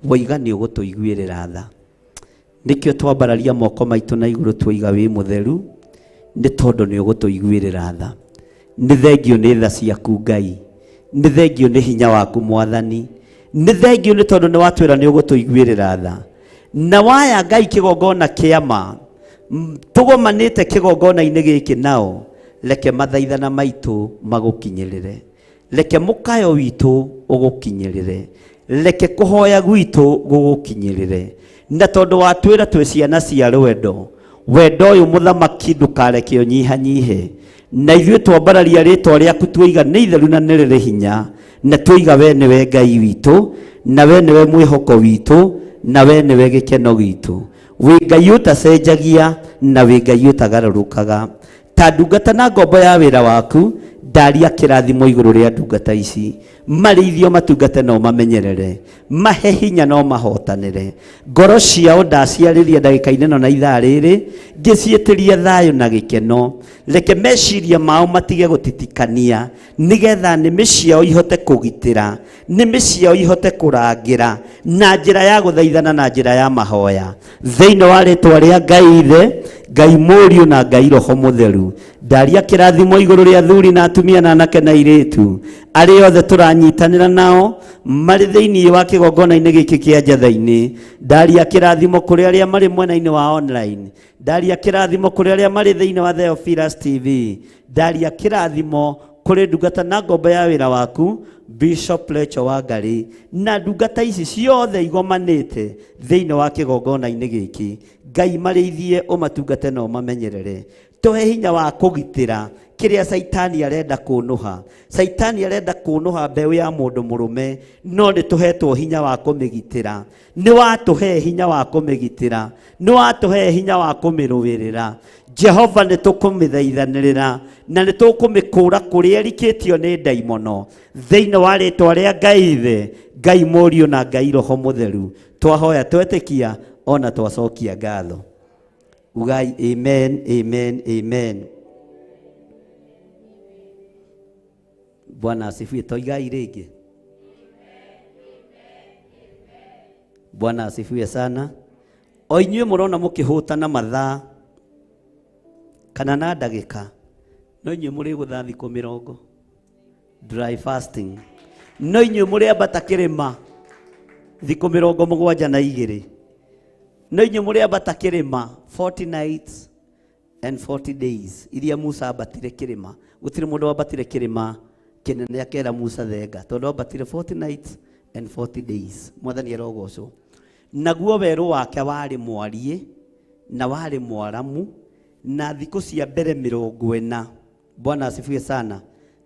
woiga nĩ ũgũtũiguĩrĩra tha. Nĩkĩo twambararia moko maitũ na igũrũ tuoiga wĩ mũtheru, nĩ tondũ nĩ ũgũtũiguĩrĩra tha. Nĩ thengio nĩ tha ciaku Ngai, nĩ thengio nĩ hinya waku Mwathani, nĩ thengio nĩ tondũ nĩ watwĩra nĩ ũgũtũiguĩrĩra tha. Na waya Ngai kĩgongona kĩa ma tũgomanĩte kĩgongona-inĩ gĩkĩ nao, reke mathaithana maitũ magũkinyĩrĩre, reke mũkayo witũ ũgũkinyĩrĩre, reke kũhoya gwitũ gũgũkinyĩrĩre. Na tondũ watwĩra twĩ ciana cia rwendo, wendo ũyũ mũthamaki ndũkareke ũnyihanyihe. Na ithuĩ twambararia rĩtwa rĩaku tuoiga nĩ itheru na nĩ rĩrĩ hinya, na tuoiga we nĩwe Ngai witũ, na we nĩwe mwĩhoko witũ, na we nĩwe gĩkeno gitũ. Wĩ Ngai ũtacenjagia na wĩ Ngai ũtagarũrũkaga. Ta ndungata na ngombo ya wĩra waku, ndaria kĩrathimo igũrũ rĩa ndungata ici. Marĩithio matungate no mamenyerere, mahe hinya no mahotanĩre. Ngoro ciao ndaciarĩria ndagĩka-inĩ ĩno na ithaa rĩrĩ, ngĩciĩtĩria thayũ na gĩkeno. Reke meciria mao matige gũtitikania, nĩgetha nĩmĩ ciao ihote kũgitĩra, nĩmĩ ciao ihote kũrangĩra na njĩra ya gũthaithana na njĩra ya mahoya. Thĩinĩ wa rĩtwa rĩa Ngai Ithe, Ngai Mũriũ na Ngai Roho Mũtheru, ndaria kĩrathimo igũrũ rĩa athuri na atumia na anake na airĩtu arĩa othe tũranyitanĩra nao marĩ thĩinĩ wa kĩgongona-inĩ gĩkĩ kĩa Njatha-inĩ. Ndaria kĩrathimo kũrĩ arĩa marĩ mwena-inĩ wa online, ndaria kĩrathimo kũrĩ arĩa marĩ thĩinĩ wa Theophilus TV, ndaria kĩrathimo kũrĩ ndungata na ngombo ya wĩra waku Bishop Rachel Wangari na ndungata ici ciothe igomanĩte thĩinĩ wa kĩgongona-inĩ gĩkĩ. Ngai marĩithie, ũmatungate na ũmamenyerere. Tũhe hinya wa kũgitĩra kĩrĩa Caitani arenda kũnũha. Caitani arenda kũnũha mbeũ ya mũndũ mũrũme, no nĩ tũhetwo hinya wa kũmĩgitĩra. Nĩ watũhe hinya wa kũmĩgitĩra, nĩ watũhe hinya wa kũmĩrũĩrĩra. Jehova, nĩ tũkũmĩthaithanĩrĩra na nĩ tũkũmĩkũra kũrĩa ĩrikĩtio nĩ ndaimono, thĩinĩ wa rĩtwa rĩa Ngai Ithe, Ngai Mũriũ na Ngai Roho Mũtheru. Twahoya twetĩkia ona twacokia ngatho. Ugai amen, amen, amen. Bwana asifiwe. Toigai rĩngĩ. Bwana asifiwe sana. O inyuĩ mũrona mũkĩhũtana mathaa kana na ndagĩka, no inyuĩ mũrĩ gũthaa thikũ 20 dry fasting, no inyuĩ mũrĩ ambata kĩrĩma thikũ 72, no inyuĩ mũrĩ ambata kĩrĩma 40 nights and 40 days iria Musa ambatire kĩrĩma. Gũtirĩ mũndũ wambatire kĩrĩma kĩnene akera Musa thenga, tondũ ambatire 40 nights and 40 days. Mwathani arogocwo. Naguo werũ wake warĩ mwariĩ na warĩ mwaramu, na thikũ cia mbere 40. Bwana asifiwe sana.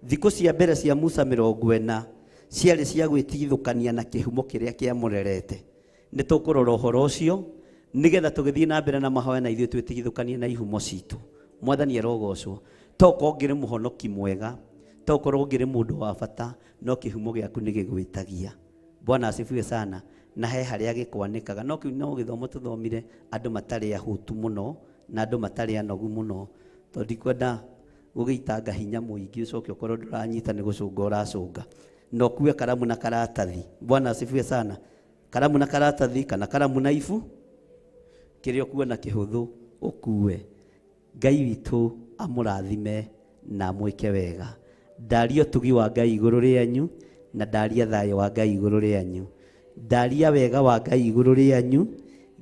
Thikũ cia mbere cia Musa 40 ciarĩ cia gwĩtigithũkania na kĩhumo kĩrĩa kĩamũrerete. Nĩ tũkũrora ũhoro ũcio nĩgetha tũgĩthiĩ na mbere na mahoya na ithuĩ twĩtigithũkanie na ihumo citũ. Mwathani arogocwo. Tokorwo ngĩrĩ mũhonoki mwega, tokorwo ngĩrĩ mũndũ wa bata, no kĩhumo gĩaku nĩ gĩgwĩtagia. Bwana asifiwe sana. Na he harĩa gĩkwanĩkaga, no kĩu no gĩthomo tũthomire andũ matarĩ ahũtu mũno na andũ matarĩ anogu mũno, tondũ ndikwenda gũgĩitanga hinya mũingĩ ũcoke ũkorwo ndũranyita nĩ gũcũnga ũracũnga. Na ũkue karamu na karatathi. Bwana asifiwe sana. Karamu na karatathi kana karamu na ibu, kĩrĩa ũkuona kĩhũthũ ũkue. Ngai witũ amũrathime na amwĩke wega. Ndaria ũtugi wa Ngai igũrũ rĩanyu, na ndaria thayũ wa Ngai igũrũ rĩanyu, ndaria wega wa Ngai igũrũ rĩanyu.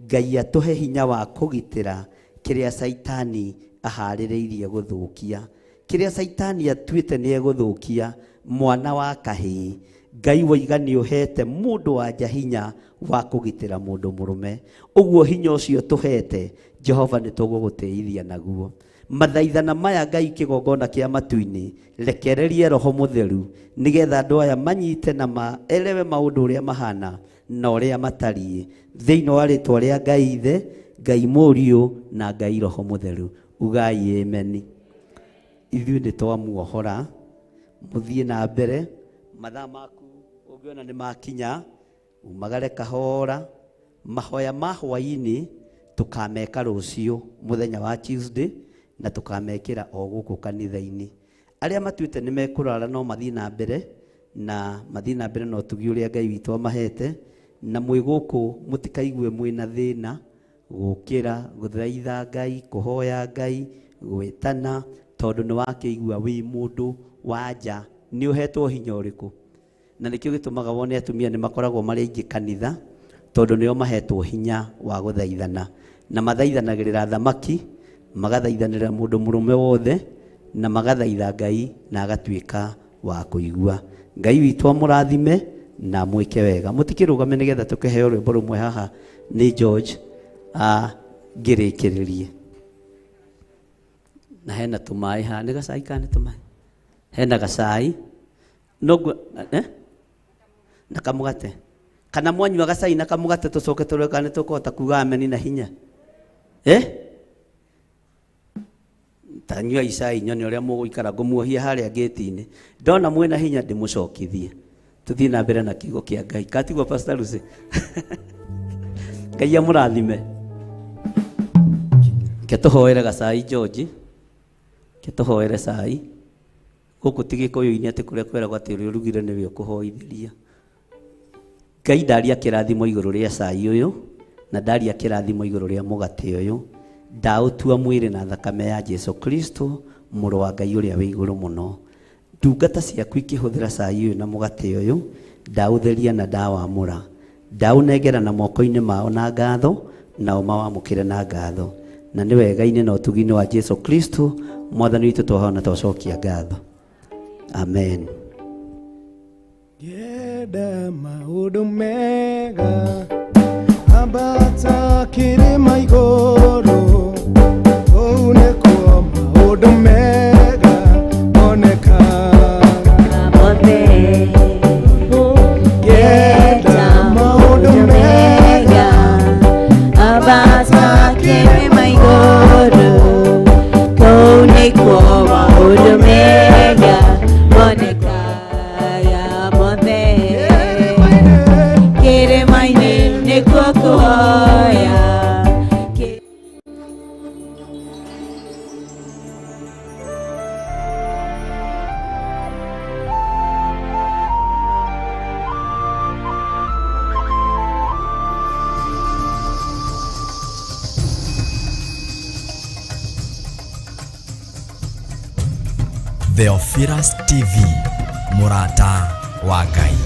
Ngai atũhe hinya wa kũgitĩra kĩrĩa Caitani aharĩrĩirie gũthũkia, kĩrĩa Caitani atuĩte nĩ egũthũkia mwana wa kahĩĩ. Ngai woiga nĩ ũhete mũndũ wa nja hinya wa kũgitĩra mũndũ mũrũme. Ũguo hinya ũcio tũhete Jehova, nĩ tũgũgũtĩithia naguo. Mathaithana maya Ngai kĩgongona kĩa matu-inĩ, rekererie Roho Mũtheru nĩgetha andũ aya manyite na maelewe maũndũ ũrĩa mahana na ũrĩa matariĩ, thĩinĩ wa rĩtwa rĩa Ngai Ithe, Ngai Mũriũ na Ngai Roho Mũtheru. Ugai amen. Ithuĩ nĩ twamuohora, mũthiĩ na mbere. Mathaa maku ũngĩona nĩ makinya, umagare kahora. Mahoya ma hwaĩ-inĩ tũkameka rũciũ mũthenya wa Tuesday, na tũkamekĩra o gũkũ kanitha-inĩ. Arĩa matuĩte nĩ mekũrara no mathiĩ na mbere na mathiĩ na mbere na ũtugi ũrĩa Ngai witũ amahete. Na mwĩ gũkũ mũtikaigue mwĩna thĩna gũkĩra gũthaitha Ngai, kũhoya Ngai, gwĩtana, tondũ nĩ wakĩigua wĩ mũndũ wa nja nĩ ũhetwo hinya ũrĩkũ. Na nĩkĩo gĩtũmaga wone atumia nĩ makoragwo marĩ aingĩ kanitha, tondũ nĩo mahetwo hinya wa gũthaithana, na mathaithanagĩrĩra thamaki, magathaithanĩrĩra mũndũ mũrũme wothe, na magathaitha Ngai na agatuĩka wa kũigua. Ngai witũ amũrathime na amwĩke wega. Mũtikĩrũgame nĩgetha tũkĩheo rwĩmbo rũmwe haha nĩ George ngĩrĩkĩrĩrie. Na hena tũmaĩ haha, nĩ gacai kana nĩ tũmaĩ? Hena gacai no na kamũgate. Kana mwanyua gacai na kamũgate tũcoke tũrore kana nĩ tũkũhota kuga ameni na hinya. Ta nyuai cai nyone ũrĩa mũgũikara, ngũmuohia harĩa ngĩti-inĩ. Ndona mwĩna hinya ndĩmũcokithie. Tũthiĩ na mbere na kiugo kĩa Ngai. Katigwo Pastor Lucy. Ngai amũrathime. Ke tũhoere gacai George. Ke tũhoere cai. Gũkũ ti Gĩkũyũ-inĩ atĩ kũrĩa kwĩragwo atĩ ũrĩa ũrugire nĩwe ũkũhoithĩria. Ngai ndaria kĩrathimo igũrũ rĩa cai ũyũ, na ndaria kĩrathimo igũrũ rĩa mũgate ũyũ. Ndaũtua mwĩrĩ na thakame ya Jesu Kristo, mũrũ wa Ngai ũrĩa wĩ igũrũ mũno. Ndungata ciaku ikĩhũthĩra cai ũyũ na mũgate ũyũ, ndaũtheria na ndawamũra. Ndaũnengera na moko-inĩ mao na ngatho, nao mawamũkĩre na ngatho. Na nĩ wega-inĩ na ũtugi-inĩ wa Jesu Kristo, Mwathani witũ, twahoya na twacokia ngatho. Amen. Ngĩenda maũndũ mega, ambata kĩrĩma igũrũ, kũu nĩkuo Theophilus TV, mũrata wa Ngai.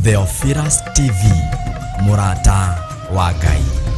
Theophilus TV, mũrata wa Ngai.